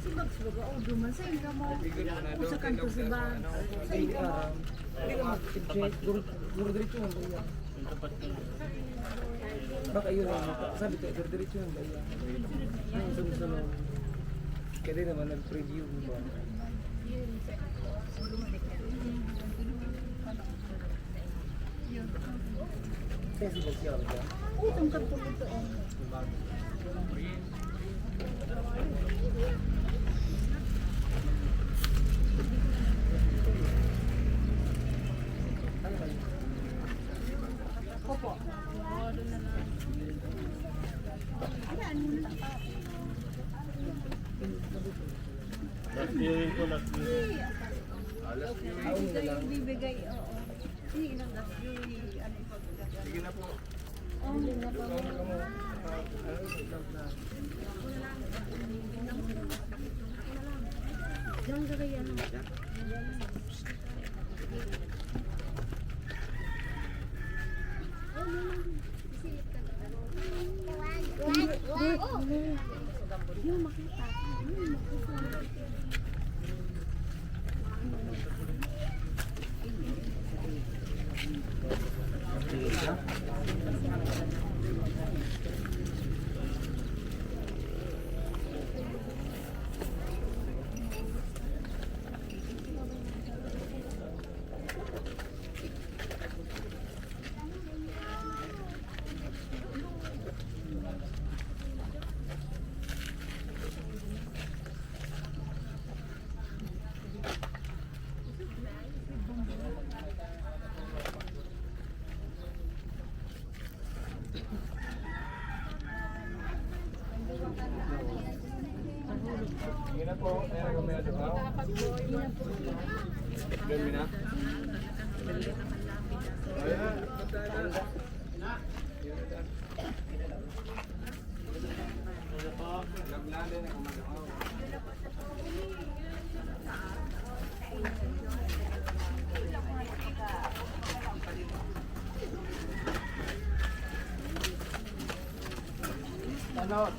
Baga, oh, duman sa inyo mo. Usa kan kusiban. Sa inyo mo. Hindi naman, si Jess, duro, duro diretso lang ba yan? Baka yun ang, sabi ko, duro diretso lang ba yan? Ang sunod-sunod. Kaya di naman nag-preview mo ba? Kasi ba siya ba? Oo, tungkol po ito, oh. Opo. Ayan, muna na pa. Last viewing po, last viewing. Last viewing. Ikaw yung bibigay, oo. Sige na, last viewing. Ano yung pagkakataon? Sige na po. Oh, hindi na po. Diyan ka kaya, ano? Sige na po, ayan, kami na po. Ganun na. Ayan. Ano?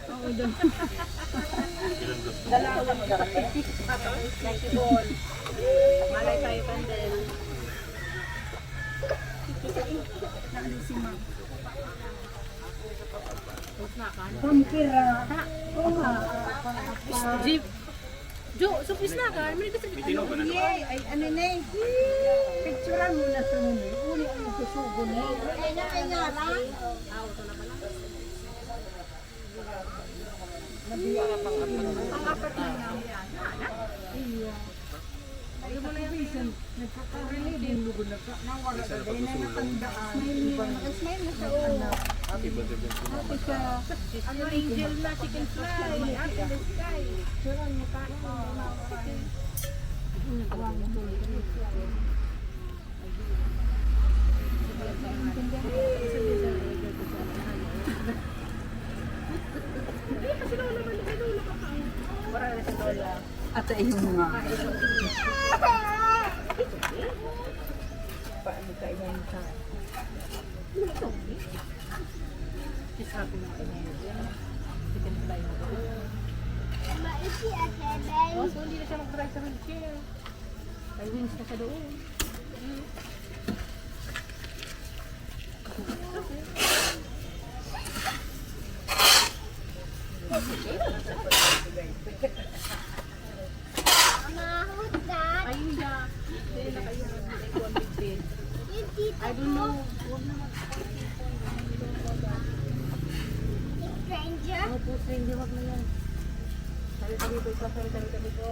Oo daw. Dalawa mo dati. Malay tayo, Candel. Pampira. Jeep. Jo, supis na ka. May gusto dito. Yay! Ay, ano na eh. Picturean mo na sa nila. Uli ang nagsusugo na eh. Ay, na, ay, nga lang. Ang apat na yan. Iya. Ay, sa probinsya, nagkakaroon din, lugo na ka, nawala na din, na natandaan. Smile niya. Nag-smile na siya, oh. Happy birthday po, Mama. Happy siya. Ano, angel na, she can fly. Up in the sky. Sure, ang mukha niya, may mga smile. One, two, three, four. At sa iyong mga paano ka iyan sa isa ko na iyan. Chicken fly na doon. Oh, so hindi na siya mag-try sa wheelchair. May wings na siya doon. Mahod, Dad. Ayun siya. Hindi na kayo mag-ikuan with Bill. Yung tito I don't ko. Know. Huwag na mag-, Stranger? Opo, stranger, wag na yan. Sabi, sabi ko, ikaw, sabi, sabi, sabi ko.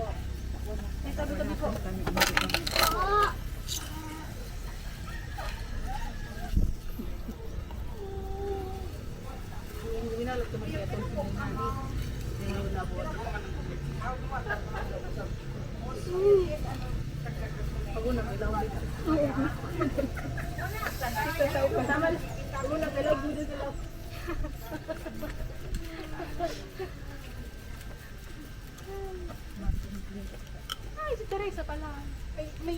Ay, sabi, sabi ko. Oo. Ay, si Teresa pala. Ay, may...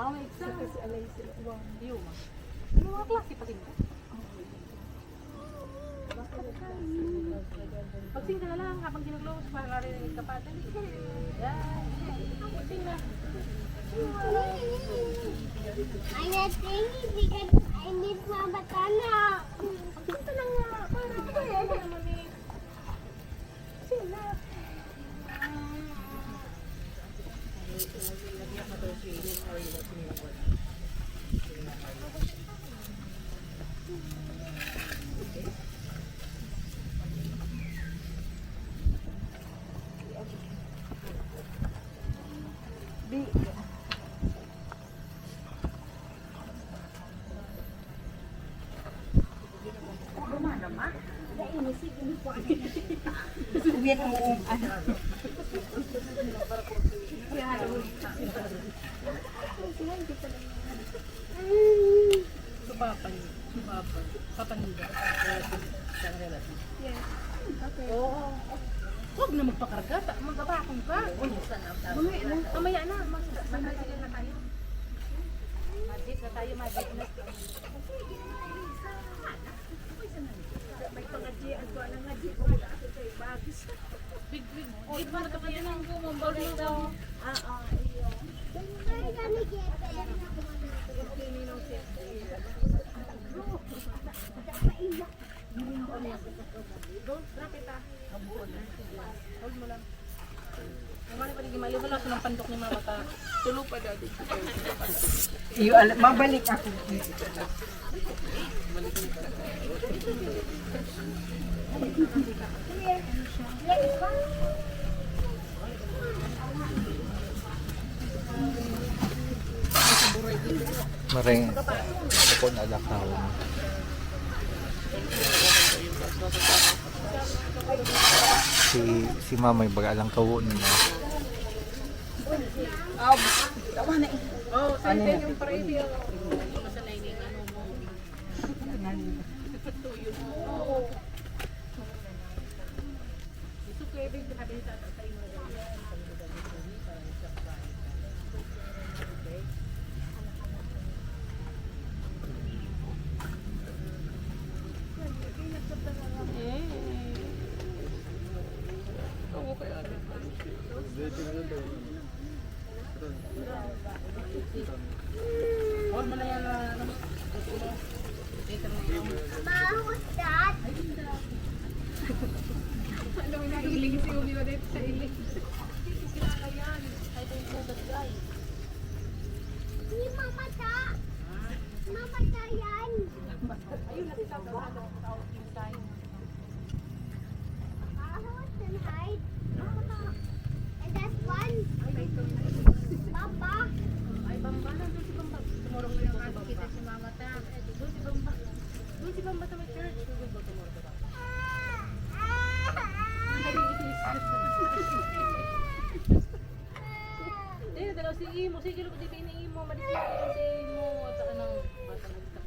Ah, may exam. Saka si Alay sila. Wow. Yun. Ano mga klase pa din ka? Pag-sing ka na lang habang ginuglose para rin kapatid. Yan. Pag-sing na. Ay, nating, hindi ka, I miss Mama Tana. Pag-sing ka na nga. Para, para, para, para, Uwi ako, ano. Subapan. Subapan. Papanida. Sa relative. Yes. Okay. Oo. Huwag na magpakarga. Ta-, mag-abakong ka. Mamaya na. Mamaya na. Mag-, mag-, na tayo. Magic na tayo, magic na. May pangadjian ko, anong ngadji ko, wala ako sa ibagis. Big, big, big mo na to kaya nang gumambal mo. Ah, ah, iyo. Don't drop it, ah. Hold mo lang. Ang mga pwede mali, wala silang pandok ni mga bata. Tulo pa dati. Iyo, ala-, mabalik ako. Maray, ako na lang kaon. Si, si Mama, baga lang kaon na. Oh, tawa na eh. Oh, sa yung parady. Maho, dad. Ano na iling si Umi o dito sa iling? Hindi mamata. Mamata yan. Ayun na sila sa outing sign. Ahos and hide. And that's one. Baba. Ay, Bamba. Nandun si Bamba. Tomorrow ko lang nakikita si Mama ta. Doon si Bamba. Doon si Bamba sa may church. Doon ba tomorrow si Bamba? Dili, dalaw si Imo. Sige, lugod, di ba ini Imo? Madisiplina si Imo. At ano, bata na kita.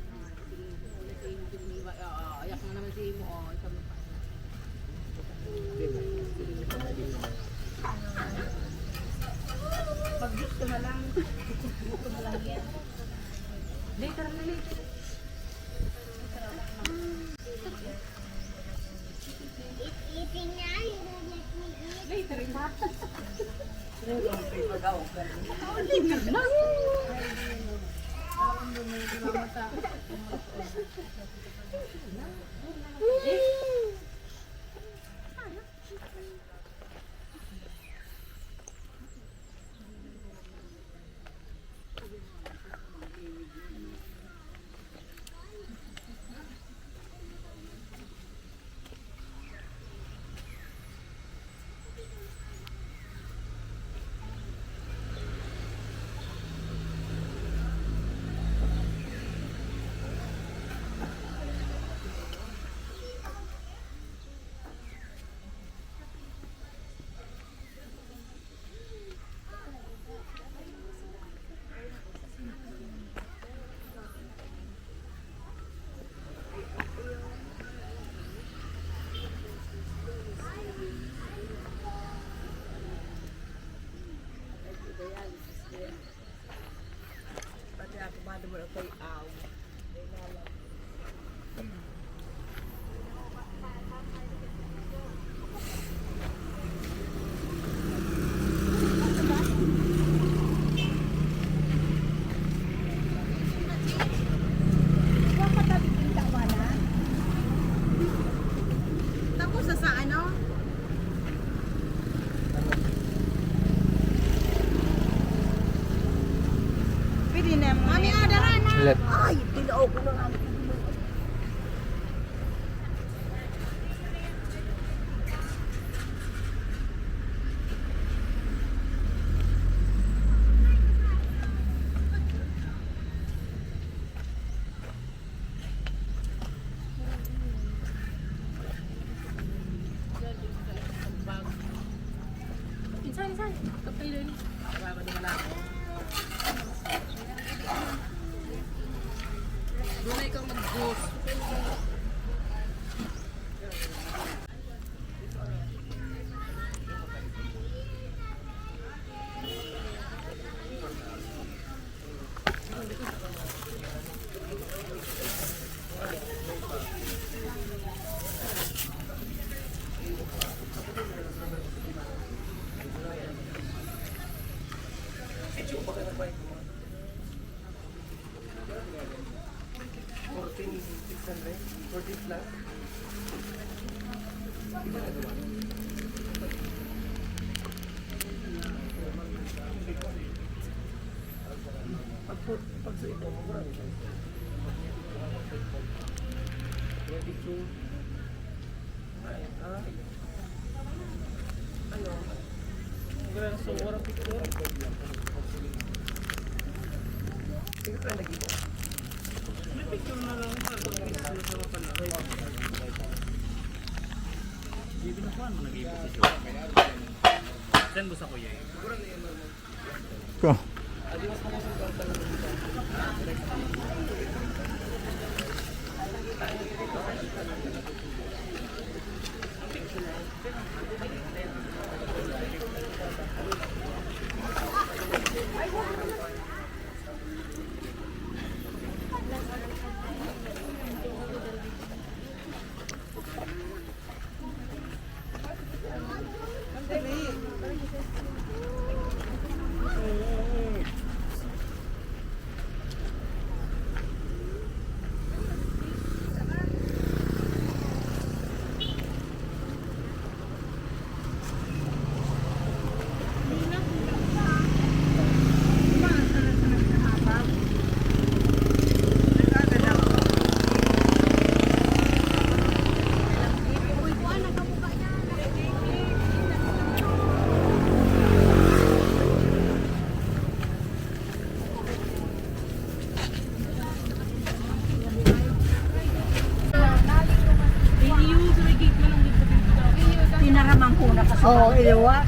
Sige, wala si Imo, sige, Imo. Ah, ayak na naman si Imo. Oh, ikaw mo pa. Pag-gift ko na lang. Later na, later. Eating na, yung Later na. Pati ako, mado mo lang kay aw. Tapos sa, sa ano? Pwede na. Mami, ah, dara na. Left. Ay, tilaw ko na nga. Insan, insan. Kapay na ni. Doon na ikaw mag-juice. Fourteen six hundred? Fourteen plus? Pag, pag sa ito, mura rin siya. Twenty-two. Ay, ah. Ano? Ang ganun, so, mura picture. May picture na lang sa sa mapala. Hindi na kuwan mo nag-iipon sa show. Send mo sa kuya eh. Ko. Pinaraman ko na kasi. Oo, iliwa.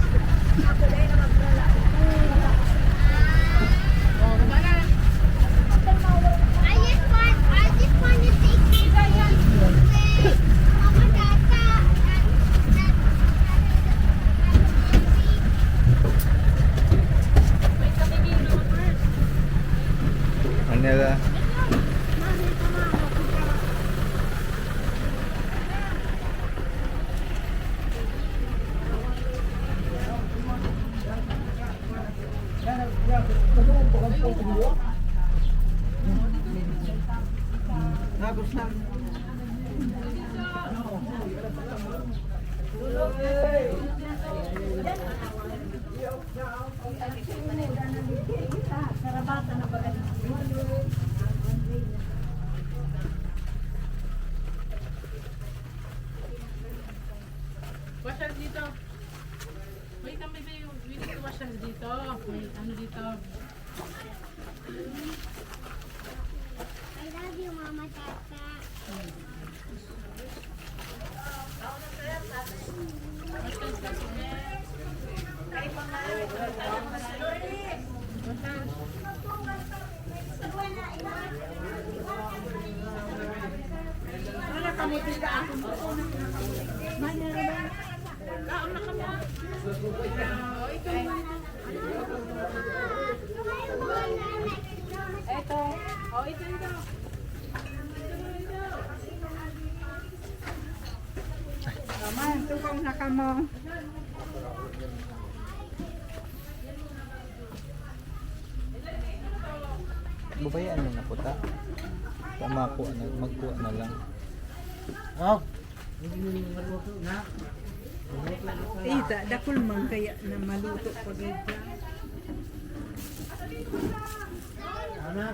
Ano na? Wash hands dito. Wait, ang may, may, we need to wash hands dito. May ano dito. I love you, Mama, Tata. Eto. O, ito, ito. Tama, tukaw na kamo. Babayaan mo na po ta. Tama po, ano, magkuha na lang. Oh, hindi mo maluto na. Ita, dakul man kaya na maluto pa gid. Ano?